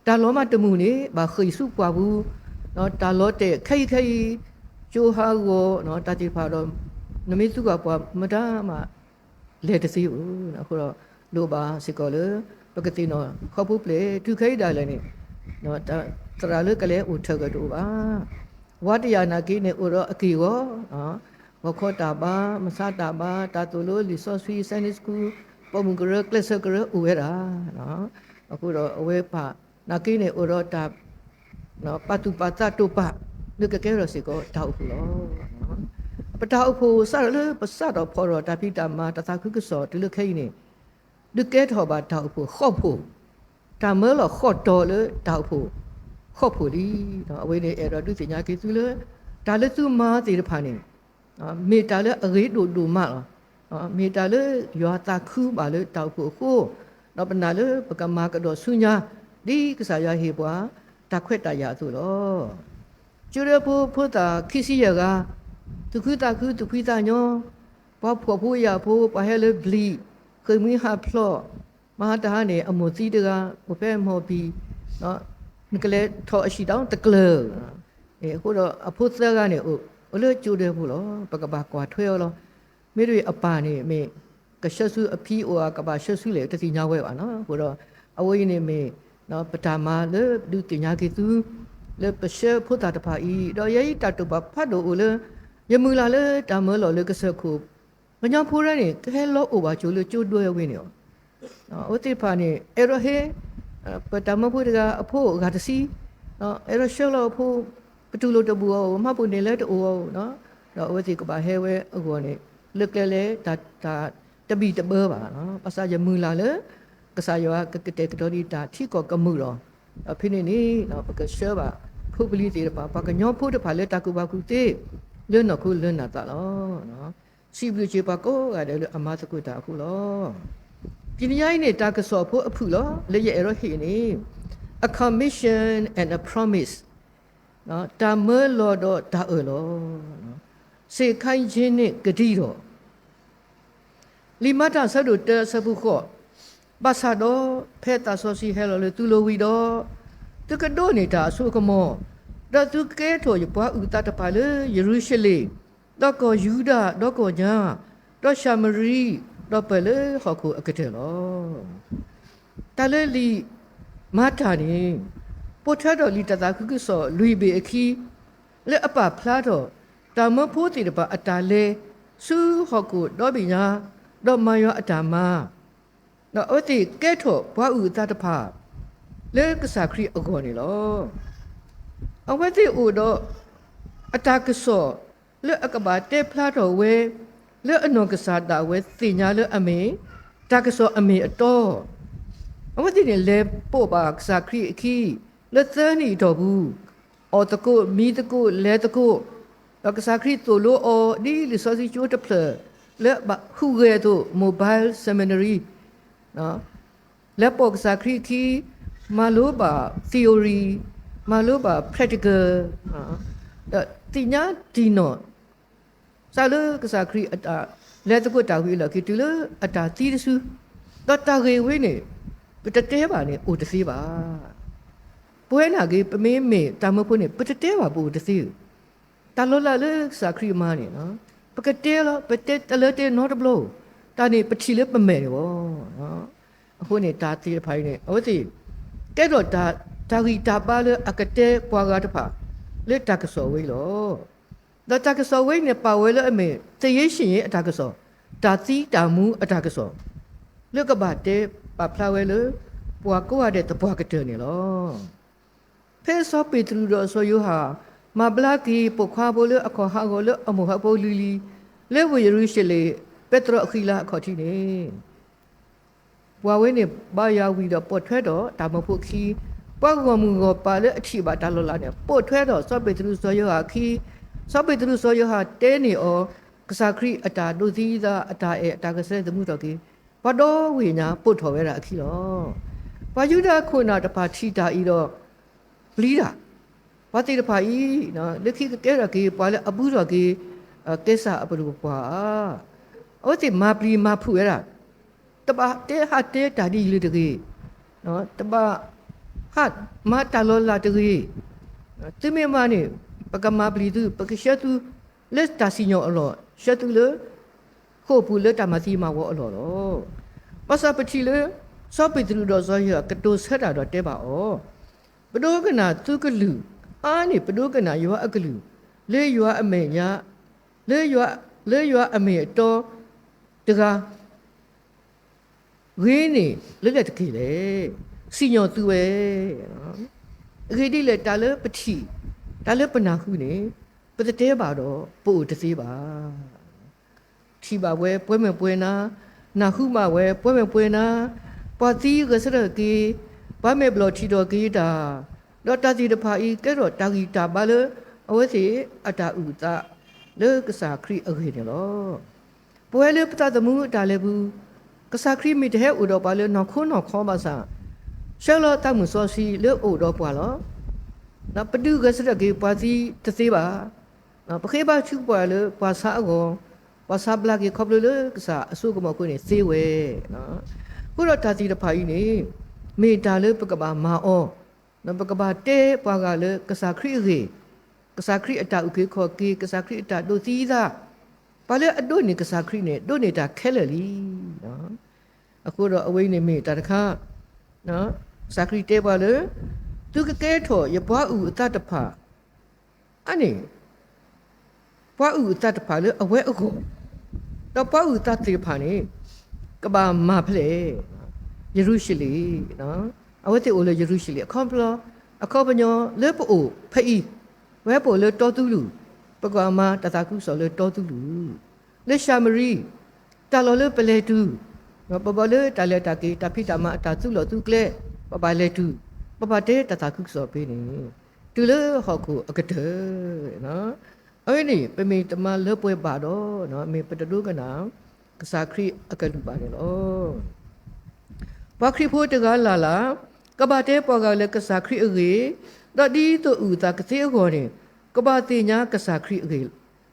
တၢ်လီၤမးတမုာ်န့ၣ် ဘၣ်ဃ့ၢ်ဆူပှၢ်ပူၤ, တၢ်လီၤတဲာ်ခဲအံၤခဲအံၤ ကၠိဟးဂီၤ တၢ်သ့ၣ်တဖၣ်ဒီး နမ့ၢ်သူကွၢ်ပှၤမတၤမး လဲၤတသ့ဧိၤ. အဃိဒီး လိၣ်ဘၣ်စ့ၢ်ကီးလၢ ပကသ့ၣ်နီၣ်ခီဖျိပျဲၢ် တုၤခဲအံၤဒၣ်လဲာ်န့ၣ် သရၣ်လၢကလဲၤအိၣ်ထၢၣ်ကဒီးတအိၣ်ဘၣ်. ဝါတယာ်နာ်က့န့ၣ် အိၣ်ဒီးအက့ၢ်အဂီၤ, ဂီၤခီတၢ်ဘါ, မဆါတၢ်ဘါ, တၢ်သိၣ်လိလံာ်စီဆှံ Sunday School, ပိာ်မုၣ်ကရၢ ကျဲးစၢးကရၢအိၣ်ဝဲဒၣ်. အဃိဒီးအဝဲပၢ်နာ်က့န့ၣ် အိၣ်ဒီးတၢ် ပာ်သူၣ်ပာ်သးတိာ်ပာ် လၢကကဲထီၣ်စ့ၢ်ကီးတၢ်အိၣ်ဖှိၣ်လီၤ. ပတၢ်အိၣ်ဖှိၣ်စးထီၣ်လၢပစးထီၣ်ဖီၣ်ထီၣ်တၢ်ဖံးတၢ်မၤတၢ်သးခုကစီၣ်တုၤလၢခဲအံၤန့ၣ် ဒုးကဲထီၣ်ဘၣ်တၢ်အိၣ်ဖှိၣ်ဃီၣ်ဖှိၣ်, တၢ်မၢလီၤဃီၣ်တီၤလၢတၢ်အိၣ်ဖှိၣ်ဃီၣ်ဖှိၣ်လံ. အဝဲန့ၣ်အဲၣ်ဒိးဒုးသ့ၣ်ညါက့ၤသုလၢ တၢ်လၢသုမၤသ့ၣ်တဖၣ်န့ၣ် မ့ၢ်တၢ်လၢအဂ့ၤဒိၣ်ဒိၣ်မးလီၤ. မ့ၢ်တၢ်လၢယွၤသးခုဘၣ်လၢတၢ်အိၣ်ဖှိၣ်အဃိ, ဒီးပနာ်လၢပကမၤကဒီးဆူညါ ဒ်ကစၢ်ယွၤဟ့ၣ်ပှၤ တၢ်ခွဲးတၢ်ယာ်အသိးလီၤ. ကၠိဒၢဖိဖိသၣ်ခံဆံယဲၢ်ဂၤ, သူၣ်ခုသးခုသူၣ်ဖှံသးညီ, ပှၤဖှီၣ်ဖိယာ်ဖိ, ပှၤဟဲလၢဘျံး, ဃ့ၢ်မှံဟးဖျိး, မဟါတဟါန့ၣ် အမိၢ်သံတဂၤ အိၣ်ဖဲမီၢ်ဘံၣ်, နကလဲၤထီၣ်အဟံၣ်ဒီးတကျၢၤ အဃိဒီးအဖိသၢဂၤန့ၣ် အိၣ်လၢကၠိဒၢဖိလီၤ. ပကဘၣ်ကွၢ်ထွဲအီၤလီၤ. မ့တမ့ၢ်အပၢ်န့ၣ်မ့ၢ် ကဆှၢဆူအဖံအိၣ်ဧါ ကဘၣ်ဆှၢဆူလဲၣ် တသ့ၣ်ညါဝဲဘၣ်နီၤ. အဃိဒီး အဝဲအံၤန့ၣ်မ့ၢ် ပတၢ်မၤလၢဒုးသ့ၣ်ညါက့ၤသု လၢပဆှၢဖိသၣ်တဖၣ်အံၤ, ဒီးယဲအံၤတၢ်တိာ်ပာ်ဖးဒိၣ်အိၣ်လၢ ယမုၢ်လၢ်လၢတၢ်မၢလီၤလၢကစၢၢ်ခိၣ် ကညီဖိရဲၣ်န့ၣ် ကဟဲလီၤအိၣ်ဘၣ်ကၠိလၢကၠိဒၢဝဲန့ၣ်လီၤ. အဝဲသ့ၣ်တဖၣ်န့ၣ် အဲၣ်ဒိးဟ့ၣ် ပတၢ်မၢဖိတဂၤအဖိဂၤတဆံ, အဲၣ်ဒိးဆှၢလီၤအဖိ, ပတူၢ်လိာ်တဘူၣ်အီၤ, မၤပူၤန့ၣ်လၢတအိၣ်အီၤ, ဒီးအဝဲသ့ၣ်ကဘၣ်ဟဲဝဲအဂီၢ်န့ၣ် လၢကျဲလဲၤတၢ်တဘံၣ်တဘၢဘၣ်. ဘၣ်ဆၣ်ယမုၢ်လၢ်လၢ ကစၢ်ယွၤကကတဲာ်ကတီၤဒံးတၢ်ထံကီၢ်ကမုာ်လီၤ. ဒီးဖဲန့ၣ်န့ၣ် ပကဆှၢဘၣ်ဖိပလံၤသ့ၣ်တဖၣ် ပှၤကညီဖိတဖၣ်လၢတၢ်ကူၣ်ဘၣ်ကူၣ်သ့ လၢနီၢ်ခိလၢနၢ်သးလီၤ. စံးဘျုးစ့ၢ်ပှၤကိးဂၤဒဲးလၢအမၤသကိးတၢ်အဃိလီၤ. တနံၤညါအံၤန့ၣ် တၢ်ကစီၣ်ဖိအဖုၣ်လီၤ လၢယအဲၣ်ဒိးဟ့ၣ်န့ၣ် A commission and a promise, တၢ်မၢလီၤဒီးတၢ်အၢၣ်လီၤ, စ့ၢ်ခါယ့န့ၣ်ကဒံဒီး လံာ်မၤတၢ်အဆၢဒိၣ်တၢအဆၢဖိဃိး, ဘၣ်ဆၣ်ဒီး ဖဲသးစီဆှံဟဲလီၤလၢသုလိၤဝံၤဒီး, သုကဒိးန့ၢ်တၢ်အစိအကမီၤ, ဒီးသုကကဲထီၣ်ယပှၤအုၣ်သးတဖၣ်လၢယရူၤၡလ့ၣ်, ဒီးကီၢ်ယူဒၤ, ဒီးကီၢ်ညါ, ဒီးၡၤမရံ, ဒီးပၢၢ်လၢဟီၣ်ခိၣ်အကတၢၢ်လီၤ. တၢ်လၢလံာ်မၤတၢ်န့ၣ် ပိာ်ထွဲဒီးလံာ်တၢ်သးခုကစီၣ်လွံၢ်ဘ့ၣ်အခံ လၢအပာ်ဖျါထီၣ် တၢ်မၢဖိသ့ၣ်တဖၣ်အတၢ်လဲၤ ဆူဟီၣ်ခိၣ်ဒီဘ့ၣ်ညါ, ဒီးမၤယွၤအတၢ်မၤ, ဒီးအဝဲသ့ၣ်ကဲထီၣ်ပှၤအုၣ်အသးတဖၣ် လၢကစၢ်ခရံာ်အဂီၢ်န့ၣ်လီၤ. အဝဲသ့ၣ်အိၣ်ဒီး အတၢ်ကစီၣ် လၢအကဘၣ်တဲဖျါထီၣ်ဝဲ လၢအနီၢ်ကစၢ်ဒၣ်ဝဲသ့ၣ်ညါလၢအမ့ၢ် တၢ်ကစီၣ်အမ့ၢ်အတီ, အဝဲသ့ၣ်န့ၣ်လဲၤပိာ်ဘၣ်ကစၢ်ခရံာ်အခံ လၢသၢနံၣ်အတီၢ်ပူၤ, အီၣ်သကိး, မံသကိး, လဲၤသကိး, ဒီးကစၢ်ခရံာ်သိၣ်လိအီၤ ဒ်လံာ်စီဆှံကၠိတဖျၢၣ် လၢအဘၣ်ဟူးဂဲၤအသိး Mobile Seminary လဲၤပိာ်ကစၢ်ခရံာ်အခံ မၤလိဘၣ် theory, မၤလိဘၣ် practical, ဒီးသ့ၣ်ညါတံၢ်နီၢ် စးလၢကစၢ်ခရံာ်အတၢ်လဲၤသကိးတၢ်ဝံၤအလီၢ်ခံ တုၤလၢအတၢ်သံတစု, ဒီးတၢ်ဂ့ၢ်ဝဲန့ၣ် ပတတဲဘၣ်န့ၣ် အိၣ်တသ့ဘၣ်. ပဝဲနာ်က့ ပမ့မ့ၢ်တၢ်မၢဖိန့ၣ် ပတတဲဘၣ်ပအိၣ်တသ့ဧၢ. တၢ်လီၤလးလၢကစၢ်ခရံာ်အမၤန့ၣ် ပကတဲလီၤ, ပတဲတလၢတဲနီတဘျီ, တၢ်န့ၣ်ပထံၣ်လၢပမဲာ်န့ၣ်လီၤ. အဃိန့ၣ် တၢ်သ့ၣ်တဖၣ်အံၤန့ၣ် အဝဲသ့ၣ် ကဲထီၣ်တၢ်ဂံၢ်တၢ်ဘါလၢအကတဲပှၤဂၤတဖၣ် လၢတၢ်ကစီၣ်ဝဲအံၤလီၤ. ဒီးတၢ်ကစီၣ်ဝဲအံၤန့ၣ် ပာ်ဝဲလၢအမ့ၢ် သေရေးရှင်ရေး အတၢ်ကစီၣ်, တၢ်သံတၢ်မူအတၢ်ကစီၣ်, လၢကဘၣ်တဲပာ်ဖျါဝဲလၢ ပှၤကိးဂၤဒဲးသပှၢ်ကတၢၢ်န့ၣ်လီၤ. ဖဲစီၤပ့းတရူးဒီးစီၤယိၤဟၣ် မၤဘျါက့ၤပိာ်ခွါဖိလၢအခီၣ်ဟးဂီၤလၢအမိၢ်ဟးဖိလံၤလံၤ လၢဝ့ၢ်ယရူၤၡလ့ၣ် ပဲတြီအဃံလၤအခီၣ်ထံးန့ၣ် ပှၤဝဲန့ၣ်ဘါယွၤဝံၤဒီးပိာ်ထွဲဒီးတၢ်မၢဖိအခံ, ပှၤဂီၢ်မုၢ်ဂီၢ်ပၤလၢအထံၣ်ဘၣ်တၢ်လီၤလးန့ၣ် ပိာ်ထွဲဒီးစီၤပ့းတရူးစီၤယိၤဟၣ်အခံ, စီၤပ့းတရူးစီၤယိၤဟၣ်တဲန့ၢ်အီၤ ကစၢ်ခရံာ်အတၢ်ဒိးသံအသး အတၢ်အဲၣ်အတၢ်ကဆှဲသမူထီၣ်က့ၤ ပှၤဒီဝ့ၢ်ညါပိာ်ထွဲဝဲဒၣ်အခံလီၤ. ပှၤယူဒၤခိၣ်နၢ်တဖၣ်ထံၣ်တၢ်အံၤဒီး ပျံၤတၢ်, ပှၤသ့ၣ်တဖၣ်အံၤ လၢခံကကဲထီၣ်က့ၤ ပှၤလၢအဘူးထီၣ်က့ၤ ကဲစၢ်အပဒိၣ်ပပှၢ်ဧါ, အဝဲသ့ၣ်မၤပျံၤမၤဖုးဝဲဒၣ်, တဘၣ်တဲဟးတဲတၢ်ဒ်အံၤလၢၤတဂ့ၤ, တဘၣ်ဟးမၤတၢ်လီၤလးတဂ့ၤ, သုမ့ၢ်မၤန့ၣ် ပကမၤပျံၤသု, ပကဆှၢသုလၢတၢ်စံၣ်ညီၣ်အလီၢ်, ဆှၢသုလၢ ဃိာ်ပူၤလၢတၢ်မၤသံမၤဝီအလီၢ်လီၤ. ဘၣ်ဆၣ်ပထံၣ်လၢ စီၤပ့းတရူးဒီးစီၤယိၤဟၣ်ကတိၤဆၢတၢ်ဒီးတဲဘၣ်အီၤ, ပဒိကနၣ်သုကလုၢ်, အါန့ၢ်ပဒိကနၣ်ယွၤအကလုၢ်, လၢယွၤအမဲာ်ညါ, လၢယွၤ, လၢယွၤအမ့ၢ်အတီတဂၤ ဂ့ၤန့ၢ်လၢလဲၣ်တက့ၢ်လဲၣ်. စံၣ်ညီၣ်သုဝဲ, အဂ့ၢ်ဒ်လဲၣ် တၢ်လၢပထံၣ်, တၢ်လၢပနၢ်ဟူန့ၣ် ပတတဲဘၣ်ဒီး ပအိၣ်တသ့ဘၣ်. ထံၣ်ဘၣ်ဝဲပှဲၤမဲာ်ပှဲၤနါ, နၢ်ဟူဘၣ်ဝဲပှဲၤမဲာ်ပှဲၤနါ, ပှၤသံဂဲၤဆၢထၢၣ်က့ၤ, ပှၤမဲာ်ဘျီၣ်ထံၣ်ထီၣ်က့ၤတၢ်, ဒီးတၢ်သ့ၣ်တဖၣ်အံၤ ကဲထီၣ်တၢ်ဂံၢ်တၢ်ဘါလၢ အဝဲသ့ၣ်အတၢ်အုၣ်အသးလၢကစၢ်ခရံာ်အဂ့ၢ်န့ၣ်လီၤ. ပဝဲလၢပသးသမူအတၢ်လဲၤပူၤ, ကစၢ်ခရံာ်မ့ၢ်တဟဲအိၣ်ဒီးပှၤလၢနီၢ်ခိနီၢ်ခီဘၣ်ဆၣ်, ဆှၢလီၤသးမုၢ်စီဆှံလၢအိၣ်ဒီးပှၤလီၤ. ပဒုးဂဲၤဆၢထၢၣ်က့ၤပှၤသံတသ့ဘၣ်. ပဃ့ဘါထုကဖၣ်လၢပှၤဆါအဂီၢ်, ပှၤဆါဘျါက့ၤခီဖျိလၢကစၢ်အစိကမီၤအဃိန့ၣ်သ့ဝဲ. အဃိဒီးတၢ်သ့ၣ်တဖၣ်အံၤန့ၣ် မ့ၢ်တၢ်လၢပကဘၣ်မၤအီၤ, ပကဘၣ်တဲပှၤဂၤလၢကစၢ်ခရံာ်အဂ့ၢ်, ကစၢ်ခရံာ်အတၢ်အုၣ်က့ၤခီၣ်က့ၤ, ကစၢ်ခရံာ်အတၢ်ဒိးသံအသး, ပှၤလၢအဒိးန့ၢ်ကစၢ်ခရံာ်န့ၣ် ဒိးန့ၢ်တၢ်ခဲလၢာ်လံ. အဃိဒီးအဝဲအံၤန့ၣ်မ့ၢ်တၢ်တခါ, ကစၢ်ခရံာ်တဲပှၤလၢ သုကကဲထီၣ်ယပှၤအုၣ်အသးတဖၣ် အန့ၣ် ပှၤအုၣ်အသးတဖၣ်လၢအဝဲအဂီၢ်, ဒီးပှၤအုၣ်အသးသ့ၣ်တဖၣ်န့ၣ် ကဘၣ်မၤဖဲလဲၣ်, ယရူၤၡလ့ၣ်, အဝဲသ့ၣ်အိၣ်လၢယရူၤၡလ့ၣ်, အခီပညီ, အခီပညီလၢပအိၣ်ဖဲအံၤ, ပဝဲပအိၣ်လၢတီသူလူၢ်, ပကဘၣ်မၤတၢ်သးခုကစီၣ်လၢတီသူလူၢ်, လၢၡၤမရံ, တၢ်လီၢ်လၢပလဲၤတုၤ, ပဘၣ်လၢတၢ်လဲၤတၢ်က့ၤ တၢ်ဖံးတၢ်မၤအတၢ်သူလီၢ်သူကျဲ, ပဘၣ်လဲၤတုၤ, ပဘၣ်တဲတၢ်သးခုကစီၣ်ဖဲန့ၣ်, တုၤလၢဟီၣ်ခိၣ်အကတၢၢ်. အဝဲန့ၣ် ပမ့ၢ်တမၤလၢပှဲၤဘၣ်ဒီး မ့ၢ်ပတဒိကနၣ် ကစၢ်ခရံာ်အကလုၢ်ဘၣ်န့ၣ်လီၤ. ပှၤခရံာ်ဖိတဂၤလၢ်လၢ် ကဘၣ်တဲပှၤဂၤလၢကစၢ်ခရံာ်အဂ့ၢ်, ဒီးဒ်သိးအုၣ်အသးကသ့အဂီၢ်န့ၣ် ကဘၣ်သ့ၣ်ညါကစၢ်ခရံာ်အဂ့ၢ်,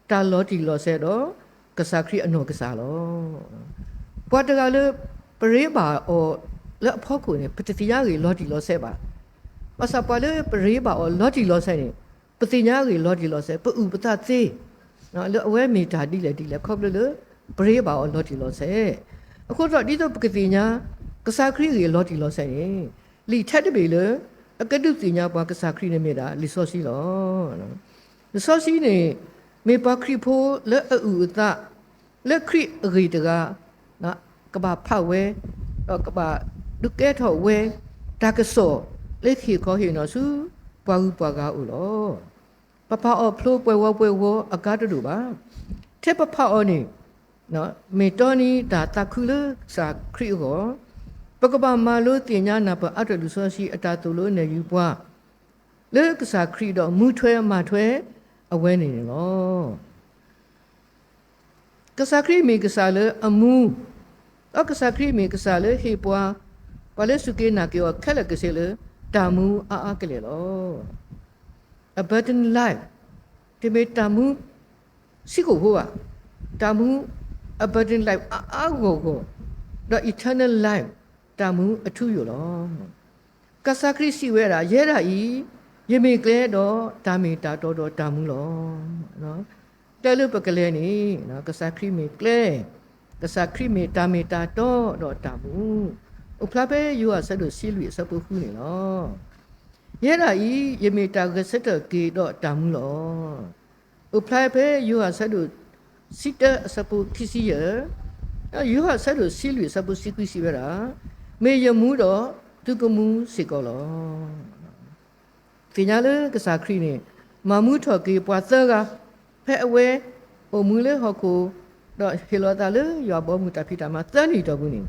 တၢ်လီၤတံၢ်လီၤဆဲးဒီး ကစၢ်ခရံာ်အနီၢ်ကစၢ်လီၤ. ပှၤတဂၤလၢပရ့ဘၣ်အီၤလၢအဖီခိၣ်န့ၣ် ပတသ့ၣ်ညါအဂ့ၢ်လီၤတံၢ်လီၤဆဲးဘၣ်. ဘၣ်ဆၣ်ပှၤလၢပရ့ဘၣ်အီၤလီၤတံၢ်လီၤဆဲးန့ၣ် ပသ့ၣ်ညါအဂ့ၢ်လီၤတံၢ်လီၤဆဲး, ပအုၣ်ပသးသ့ လၢအဝဲမ့ၢ်တၢ်ဒ်လဲၣ်ဒ်လဲၣ် ခီဖျိလၢပရ့ဘၣ်အီၤလီၤတံၢ်လီၤဆဲး. အဃိဒီးဒ်သိးပကသ့ၣ်ညါ ကစၢ်ခရံာ်အဂ့ၢ်လီၤတံၢ်လီၤဆဲးန့ၣ် လံာ်ထဲတဘ့ၣ်လၢ အကဒုးသ့ၣ်ညါပှၤကစၢ်ခရံာ်န့ၣ်မ့ၢ်ဒၣ် လံာ်စီဆှံလီၤ. လံာ်စီဆှံန့ၣ် မ့ၢ်ပှၤခရံာ်ဖိလၢအအုၣ်အသး လၢခရံာ်အဂ့ၢ်တဂၤ ကဘၣ်ဖးဝဲ ဒီးကဘၣ်ဒုးကဲထီၣ်ဝဲ တၢ်ကစီၣ်လၢဟ့ၣ်ခီဟ့ၣ်နီၤဆူ ပှၤဂုၤပှၤဂၤအအိၣ်လီၤ. ပဖးအီၤဖျိပှဲၤဝီပှဲၤဝီအကါတဒိၣ်ဘၣ်. ထဲပဖးအီၤန့ၣ် မ့ၢ်တီနံၤတၢ်သးခုလၢကစၢ်ခရံာ်အဂီၢ်, ပကဘၣ်မၤလိသ့ၣ်ညါနၢ်ပၢၢ်အါထီၣ်လံာ်စီဆှံအတၢ်သိၣ်လိနဲၣ်ယုၤပှၤ လၢကစၢ်ခရံာ်ဒီးမူထွဲမၤထွဲအဝဲန့ၣ်န့ၣ်လီၤ. ကစၢ်ခရံာ်မ့ၢ်ကစၢ်လၢအမူ, ဒီးကစၢ်ခရံာ်မ့ၢ်ကစၢ်လၢဟ့ၣ်ပှၤ, ပှၤလၢစူၢ်က့ၤနာ်က့ၤအီၤခဲလၢာ်ကစ့ၢ်လၢ တၢ်မူအါအါကလဲာ်လီၤ. Abundant life တမ့ၢ်တၢ်မူဆံးကိာ်ဖိဘၣ်, တၢ်မူ abundant life အါအါဂီၢ်ဂီၢ်, ဒီး eternal life တၢ်မူအထူအယိာ်လီၤ. ကစၢ်ခရံာ်စံးဝဲဒၣ်, ယဲဒၣ်အံၤ, ယမ့ၢ်ကျဲဒီးတၢ်မ့ၢ်တၢ်တီဒီးတၢ်မူလီၤ. ကျဲလၢပကလဲၤန့ၣ် ကစၢ်ခရံာ်မ့ၢ်ကျဲ, ကစၢ်ခရံာ်မ့ၢ်တၢ်မ့ၢ်တၢ်တီဒီးတၢ်မူ, အိၣ်ဖျါဖဲယိၤဟၣ်အဆၢဒိၣ်ဆံလွံၢ်အဆၢဖိဃုန့ၣ်လီၤ. ယဲဒၣ်အံၤ, ယမ့ၢ်တၢ်ဂဲၤဆၢထၢၣ်က့ၤဒီးတၢ်မူလီၤ. အိၣ်ဖျါဖဲယိၤဟၣ်အဆၢဒိၣ်ဆံတၢအဆၢဖိခံဆံယဲၢ်, ဒီးယိၤဟၣ်အဆၢဒိၣ်ဆံလွံၢ်အဆၢဖိဆံခွံစံးဝဲဒၣ်, မ့ၢ်ယမူဒီးသုကမူစ့ၢ်ကီးလီၤ. သ့ၣ်ညါလၢကစၢ်ခရံာ်န့ၣ် မၤမူထီၣ်က့ၤပှၤသၢဂၤ, ဖဲအဝဲအိၣ်မူလၢဟီၣ်ခိၣ်, ဒီးဟ့ၣ်လီၤအသးလၢယွၤဘီမုၢ်တၢ်ဖံးတၢ်မၤသၢနံၣ်အတီၢ်ပူၤန့ၣ်,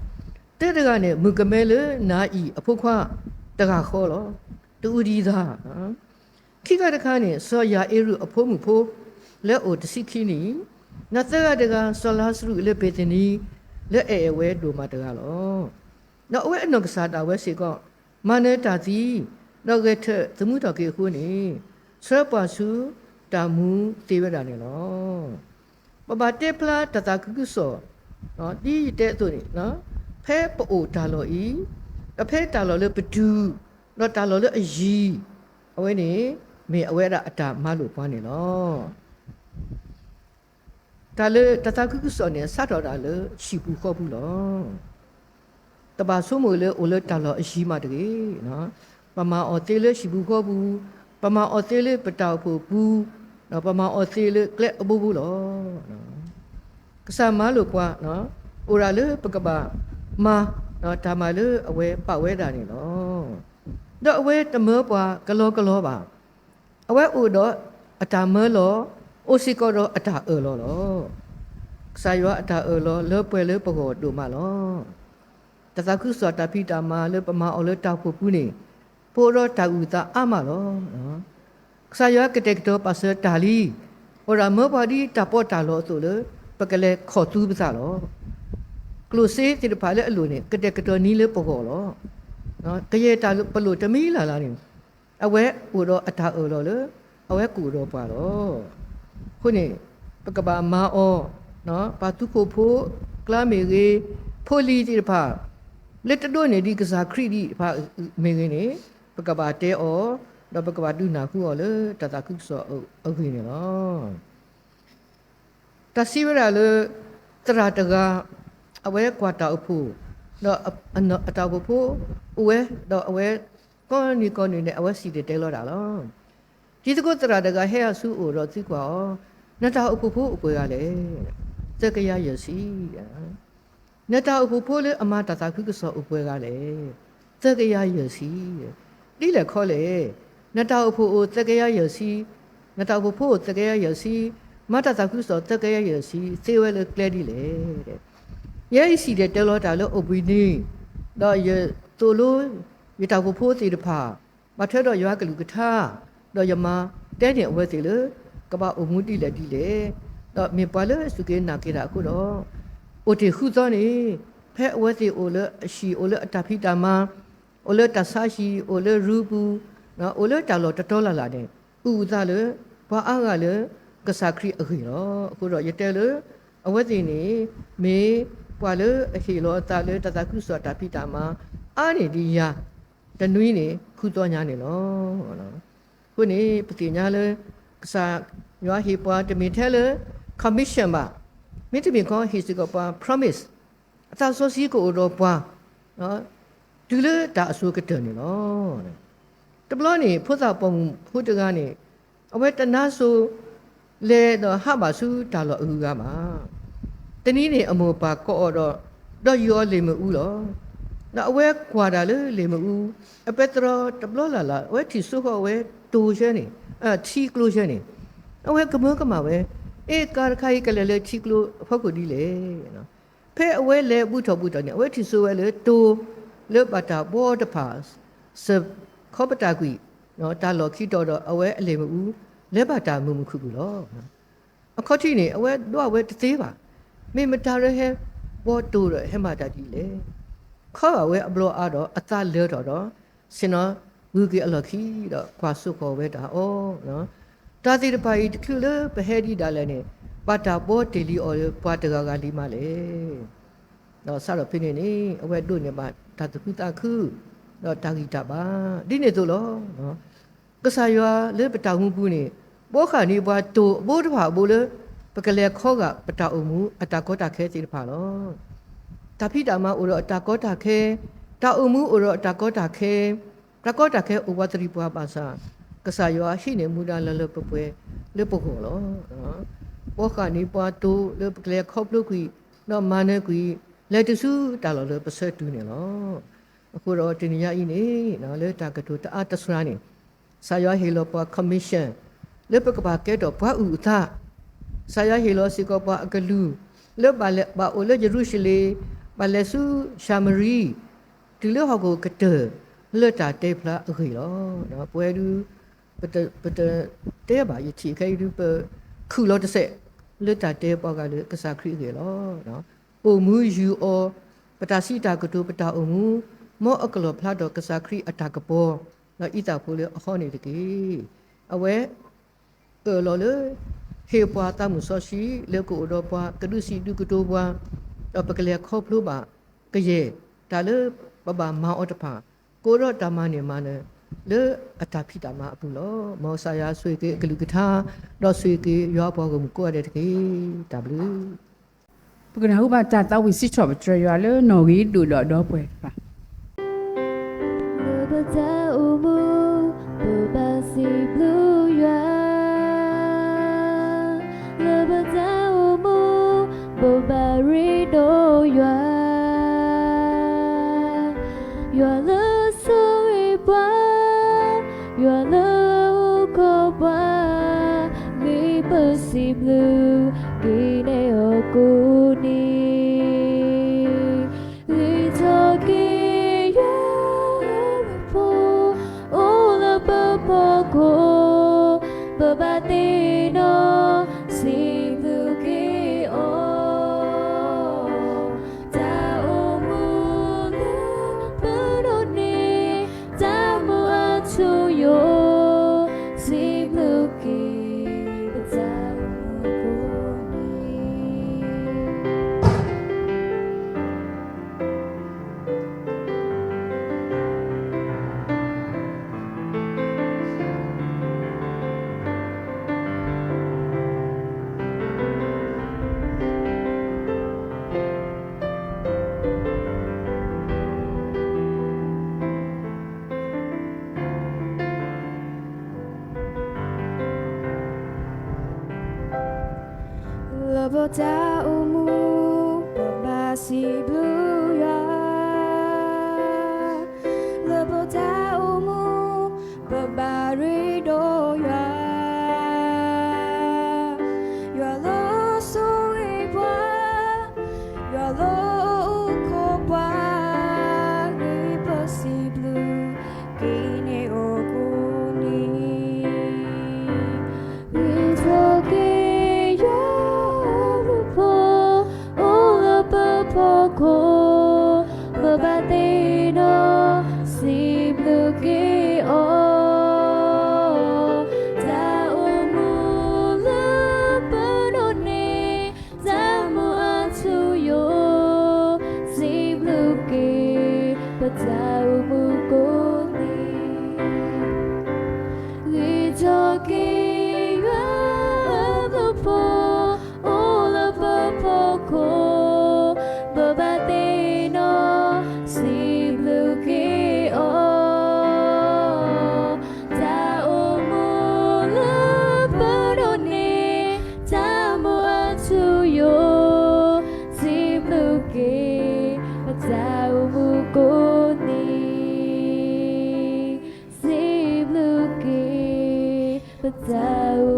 တၢတဂၤန့ၣ် မုၣ်ကမဲလၢနၤအံၤအဖိခွါတဂၤဃီလီၤ. တအူဒံသး ခံခါတခါန့ၣ် စီၤယၤအ့ရူးအဖိမုၣ်ဖိ လၢအအိၣ်တဆံခံနံၣ်, ဒီးသၢဂၤတဂၤ စီၤလါစရူးလၢဘ့းသနံ လၢအအဲၣ်အဝဲဒိၣ်မးတဂၤလီၤ. ဒီးအဝဲအနီၢ်ကစၢ်ဒၣ်ဝဲစ့ၢ်ကီး မၤနၢၤတၢ်သံ, ဒီးဂဲၤထၢၣ်သမူထီၣ်က့ၤအဃိန့ၣ်, ဆှၢပှၤဆူတၢ်မူသ့ဝဲဒၣ်န့ၣ်လီၤ. ပဘၣ်တဲဖျါတၢ်သးခုကစီၣ်, ဒ်ယတဲအသိးန့ၣ်, ဖဲပအိၣ်တၢ်လီၢ်အံၤ, ဒီးဖဲတၢ်လီၢ်လၢပတုၤ, ဒီးတၢ်လီၢ်လၢအယံၤ, အဝဲန့ၣ် မ့ၢ်အဝဲဒၣ်အတၢ်မၤလိာ်ပှၤန့ၣ်လီၤ. တၢ်လၢတၢ်သးခုကစီၣ်န့ၣ် စးထီၣ်ဒၣ်လၢဟံၣ်ပူၤဃီပူၤလီၤ. တဘၣ်ဆိကမိၣ်လၢအိၣ်လၢတၢ်လီၢ်အယံၤမးတဂ့ၤ. ပမၤအီၤသ့လၢဟံၣ်ပူၤဃီပူၤ, ပမၤအီၤသ့လၢပတၢ်အိၣ်ဖှိၣ်ပူၤ, ဒီးပမၤအီၤသ့လၢကျဲအဘိဘိလီၤ. ကစၢ်မၤလိာ်ပှၤ, အိၣ်ဒၣ်လၢပကဘၣ်မၤ, တၢ်မၤလၢအဝဲပာ်ဝဲဒၣ်န့ၣ်လီၤ. ဒီးအဝဲတမၢပှၤကလီကလီဘၣ်. အဝဲအိၣ်ဒီးအတၢ်မၢလီၤ, အိၣ်စ့ၢ်ကီးဒီးအတၢ်အၢၣ်လီၤလီၤ. ကစၢ်ယွၤအတၢ်အၢၣ်လီၤလၢပှဲၤလၢပဂီၢ်ဒိၣ်မးလီၤ. တၢ်သးခုကစီၣ်တၢ်ဖံးတၢ်မၤလၢပမၤအီၤလၢတၢ်အိၣ်ဖှိၣ်ပူၤန့ၣ်, ပအိၣ်ဒီးတၢ်အုၣ်သးအါမးလီၤ. ကစၢ်ယွၤကတဲာ်ကတီၤပာ်စၢၤတၢ်လံ, အိၣ်ဒၣ်မၢပှၤဒ်တၢ်ပီးတၢ်လီအသိးလၢ ပကလဲၤခီၣ်သူပသးလီၤ. ကျိၣ်စ့သ့ၣ်တဖၣ်လၢအလိၣ်န့ၣ် ကတဲာ်ကတီၤနံၤလၢပဂီၢ်လီၤ. ကယဲၢ်တၢ်ပလိၣ်တမံၤလၢ်လၢ်န့ၣ်, အဝဲအိၣ်ဒီးအတၢ်အၢၣ်လီၤလၢ အဝဲကအိၣ်ဒီးပှၤလီၤ. အဃိန့ၣ် ပကဘၣ်မၤအီၤ, ပှၤသူခိၣ်ဖိကျါမ့ၢ်ဂ့ၤ, ဖိလံၤသ့ၣ်တဖၣ် လၢတဒိးန့ၢ်ဒံးကစၢ်ခရံာ်ဒံးတဖၣ်မ့ၢ်ဂ့ၤန့ၣ်, ပကဘၣ်တဲအီၤ, ဒီးပကဘၣ်ဒုးနၢ်ဟူအီၤလၢတၢ်သးခုကစီၣ်အဂ့ၢ်န့ၣ်လီၤ. တၢ်စံးဝဲဒၣ်လၢ သရၣ်တဂၤ အဝဲကွၢ်တၢ်အိၣ်ဖှိၣ်, ဒီးအတၢ်အိၣ်ဖှိၣ်ဖိအိၣ်ဝဲ, ဒီးအဝဲကိးနံၤကိးနံၤန့ၣ် အဝဲစံၣ်တဲၤတဲလီၤတၢ်လီၤ. တံၤသကိးသရၣ်တဂၤဟဲအီၤဆူအအိၣ်ဒီးသံကွၢ်အီၤ, နတၢ်အိၣ်ဖှိၣ်ဖိအိၣ်ပှဲၤဂၤလဲၣ်. သၢကယၤယဲၢ်ဆံ. နတၢ်အိၣ်ဖှိၣ်ဖိလၢအမၤတၢ်သးခုကစီၣ်အိၣ်ပှဲၤဂၤလဲၣ်. သၢကယၤယဲၢ်ဆံ. ဒ်လဲၣ်ခီလဲၣ်, နတၢ်အိၣ်ဖှိၣ်အိၣ်သၢကယၤယဲၢ်ဆံ, နတၢ်အိၣ်ဖှိၣ်ဖိအိၣ်သၢကယၤယဲၢ်ဆံ, မၤတၢ်သးခုကစီၣ်သၢကယၤယဲၢ်ဆံ သ့ဝဲလၢကျဲဒ်လဲၣ်. ယဲအံၤစံၣ်တဲၤတဲလီၤတၢ်လၢအိၣ်ဘှံးနံၤ, ဒီးယသိၣ်လိ ယတၢ်အိၣ်ဖှိၣ်ဖိသ့ၣ်တဖၣ် ဘၣ်ထွဲဒီးယွၤကလုၢ်ကထါ, ဒီးယမၤတဲန့ၢ်အဝဲသ့ၣ်လၢ ကဘၣ်အိၣ်မူဒ်လဲၣ်ဒ်လဲၣ်, ဒီးမ့ၢ်ပှၤလၢအစူၢ်က့ၤနာ်က့ၤတၢ်အဃိဒီး, အိၣ်တ့ၢ်ဃုသီန့ၣ်, ဖဲအဝဲသ့ၣ်အိၣ်လၢအဟံၣ် အိၣ်လၢအတၢ်ဖံးတၢ်မၤ, အိၣ်လၢတၢ်ဆါဟံၣ် အိၣ်လၢရူပူၤ, အိၣ်လၢတၢ်လီၢ်တတီလၢ်လၢ်န့ၣ်, အုၣ်အသးလၢ ပှၤအါဂၤလၢ ကစၢ်ခရံာ်အဂ့ၢ်လီၤ. အဃိဒီးယတဲလၢ အဝဲသ့ၣ်န့ၣ် မ့ၢ်ပှၤလၢအဟ့ၣ်လီၤအသးလၢတၢ်သးခုကစီၣ်တၢ်ဖံးတၢ်မၤ အါန့ၢ်ဒံးယၤ တနွံန့ၣ် ဃုသီညါန့ၣ်လီၤ. အဃိန့ၣ် ပသ့ၣ်ညါလၢ ကစၢ်ယွၤဟ့ၣ်ပှၤတမ့ၢ်ထဲလၢ commission ဘၣ်, မ့တမ့ၢ်ခီဟ့ၣ်စ့ၢ်ကီးပှၤ promise, အသးစီဆှံကအိၣ်ဒီးပှၤ တုၤလၢတၢ်အစိၤကတၢၢ်န့ၣ်လီၤ. တဘျီန့ၣ် ဖိသၣ်ပိာ်မုၣ်ဖိတဂၤန့ၣ် အဝဲတနါစိၤ လဲၤဒီးဟးဘၣ်ဆူတၢ်လီၢ်အဂုၤအဂၤဘၣ်. တနံၤန့ၣ် အမိၢ်ပၢ်ကိးအီၤဒီး ဒီးယူၤအီၤလံာ်မ့ၣ်အူလီၤ. ဒီးအဝဲကွၢ်တၢ်လၢလံာ်မ့ၣ်အူ, အပဲတြီတဘျီလၢ်လၢ် အဝဲထံၣ်စိဃီၤဝဲတိၤဆှၢန့ၣ်, ထံကျိဆှၢန့ၣ်, အဝဲကမၢကမၣ်ဝဲ, အ့ ကၤတခါအံၤကလဲၤလၢထံကျိအဖီခိၣ်ဒ်လဲၣ်. ဖဲအဝဲလဲၤဘူးထီၣ်ဘူးထီၣ်န့ၣ် အဝဲထံၣ်စိဝဲလၢတိၤ လၢဘၣ်တၢ်ဘှီတဖၣ် စၢၤခီပတာ်ကွံာ် တၢ်လီၢ်ခံတီၤဒီး အဝဲအလံာ်မ့ၣ်အူ လဲၤဘၣ်တၢ်မုာ်မုာ်ခုၣ်ခုၣ်လီၤ. အခီၣ်ထံးန့ၣ် အဝဲဒွးဝဲတသ့ဘၣ်. မ့ၢ်မတၤလၢဟဲဘှီတိၤဒီးဟဲမၤတၢ်ဒ်လဲၣ်. ခီဂာ်ဝဲအဘျီအါဒီးအသးလၢထီၣ်ဒီး ဆ့ၣ်နီၤဂုၤက့ၤအလီၢ်ခံဒီးကွၢ်စိဃီၤဝဲတၢ်အီၤ တၢ်သ့ၣ်တဖၣ်အံၤတချုးလၢပဟဲဒံးဒၣ်လဲာ်န့ၣ် ဘၣ်တၢ်ဘှီတ့ၢ်လံအီၤလၢပှၤတဂၤဂၤလံမးလဲၣ်. ဒီးစးထီၣ်ဖဲန့ၣ်န့ၣ် အဝဲဒိးန့ၢ်ဘၣ်တၢ်သူၣ်ခုသးခု ဒီးတၢ်ဂံၢ်တၢ်ဘါ ဒ်န့ၣ်အသိးလီၤ. ကစၢ်ယွၤလၢပတၢ်အိၣ်မူပူၤန့ၣ် ဘှီဃာ်န့ၢ်ပှၤတိၤအဘိတဖၣ်အဘိလၢ ပကလဲၤခီဂာ်ပတၢ်အိၣ်မူအတၢ်ကီတၢ်ခဲသ့ၣ်တဖၣ်လီၤ. တၢ်ဖံးတၢ်မၤအိၣ်ဒီးအတၢ်ကီတၢ်ခဲ, တၢ်အိၣ်မူအိၣ်ဒီးအတၢ်ကီတၢ်ခဲ, တၢ်ကီတၢ်ခဲအိၣ်ပှၤသရံးပှၤဘၣ်ဆၣ် ကစၢ်ယွၤဟံးန့ၢ်မူဒါလၢလၢပှဲၤပှဲၤလၢပဂီၢ်လီၤ. ဘှီဃာ်န့ၢ်ပှၤတိၤလၢပကလဲၤခီဖျိကွံာ် ဒီးမၤနၢၤကွံာ် လဲၤတုၤဆူတၢ်လီၢ်လၢပဆၢတုၤန့ၣ်လီၤ. အဃိဒီးတနံၤညါအံၤန့ၣ် လၢတၢ်ကတိၤတအါတစှၤန့ၣ် ကစၢ်ယွၤဟ့ၣ်လီၤပှၤ commission လၢပကဘၣ်ကဲထီၣ်ပှၤအုၣ်အသး, ကစၢ်ယွၤဟ့ၣ်လီၤစ့ၢ်ကီးပှၤအကလုၢ် လၢဘၣ်လဲၤဘၣ်အိၣ်လၢယရူၤၡလ့ၣ်, ဘၣ်လဲၤဆူၡၤမရံ, တုၤလၢဟီၣ်ခိၣ်ကတၢၢ် လၢတၢ်တဲဖျါအဂ့ၢ်လီၤ. ပဝဲဒၣ် ပတ ပတတဲဘၣ် ယထံၣ်ခဲအံၤဒုး ပခုၣ်လီၤတစဲး လၢတၢ်တဲပှၤဂၤလၢကစၢ်ခရံာ်အဂ့ၢ်လီၤ. အိၣ်မူယူၤအီၤ, ပတၢ်စံးတၢ်ကတိၤ ပတၢ်အိၣ်မူ မ်အကလီၣ်ဖျါထီၣ်ကစၢ်ခရံာ်အတၢ်ကပီၤ ဒီးအံသၣ်ဖိလၢအဟီန့ၣ်တက့ၢ်. အဝဲ အၢၣ်လီၤလၢ ဟ့ၣ်ပှၤသးမုၢ်စီဆှံ လၢကအိၣ်ဒီးပှၤ ကဒုးစံးဒုးကတိၤပှၤ ဒီးပကလဲၤခီဖျိဘၣ်ကယဲၢ် တၢ်လၢပဘၣ်မၤအီၤတဖၣ် ကအိၣ်ဒီးတၢ်မၤန့ၢ်မၤနၢၤ လၢအတၢ်ဖံးတၢ်မၤအပူၤလီၤ. မ်ကစၢ်ယွၤဆိၣ်ဂ့ၤက့ၤအကလုၢ်ကထါ ဒီးဆိၣ်ဂ့ၤက့ၤယွၤအပှၤဂီၢ်မုၢ်ကိးဂၤဒဲးတက့ၢ်. တၢ်ဘျုး ပကနၢ်ဟူဘၣ်တၢ်သးဝံၣ်စံးထီၣ်ပတြၢၤယွၤလၢနီၣ်ဂံၢ်ဒိၣ်ဒီးဒီပုၢ်ဝဲၢ်တဖၣ်. လၢပတၢ်အိၣ်မူ ပဘၣ်စံးဘျုးယွၤ, လၢပတၢ်အိၣ်မူ ပဘၣ်ရ့ဒိၣ်ယွၤ, ယွၤလၢဆိၣ်ဂ့ၤပှၤ, ယွၤလၢအအိၣ်ခိးပှၤ, မ့ၢ်ပစံးဘျုးက့ၤန့ၢ်အီၤကိးနံၤ, ဂ့ၤထီၣ်က့ၤယွၤအဘျုးအဖှိၣ် အိၣ်လၢပဖီခိၣ်, ပဘၣ်သ့ၣ်နီၣ် စံးဘျုးက့ၤအီၤ, တၢ်အိၣ်မူလၢပဒိးန့ၢ် တၢ်မုာ်အထူအယိာ်, စံးဘျုးက့ၤ ပတၢ်အိၣ်မူကိးနံၤ. လၢပတၢ်အိၣ်မူ ပဘၣ်စံးဘျုးယွၤ, လၢပတၢ်အိၣ်မူ ပဘၣ်ရ့ဒိၣ်ယွၤ, ယွၤလၢဆိၣ်ဂ့ၤပှၤ, ယွၤလၢအအိၣ်ခိးပှၤ, မ့ၢ်ပစံးဘျုး က့ၤန့ၢ်အီၤကိးနံၤ, ဂ့ၤထီၣ်က့ၤယွၤအဘျုးအဖှိၣ် အိၣ်လၢပဖီခိၣ်, ပဘၣ်သ့ၣ်နီၣ် စံးဘျုးက့ၤအီၤ, တၢ်အိၣ်မူလၢပဒိးန့ၢ် တၢ်မုာ်အထူအယိာ်, စံးဘျုးက့ၤ ပတၢ်အိၣ်မူကိးနံၤ, ဂ့ၤထီၣ်က့ၤယွၤအဘျုးအဖှိၣ် အိၣ်လၢပဖီခိၣ်, ပဘၣ်သ့ၣ်နီၣ် စံးဘျုးက့ၤအီၤ, တၢ်အိၣ်မူလၢပဒိးန့ၢ် တၢ်မုာ်အထူအယိာ်, စံးဘျုးက့ၤ ပတၢ်အိၣ်မူကိးနံၤ, စံးဘျုးက့ၤ ပတၢ်အိၣ်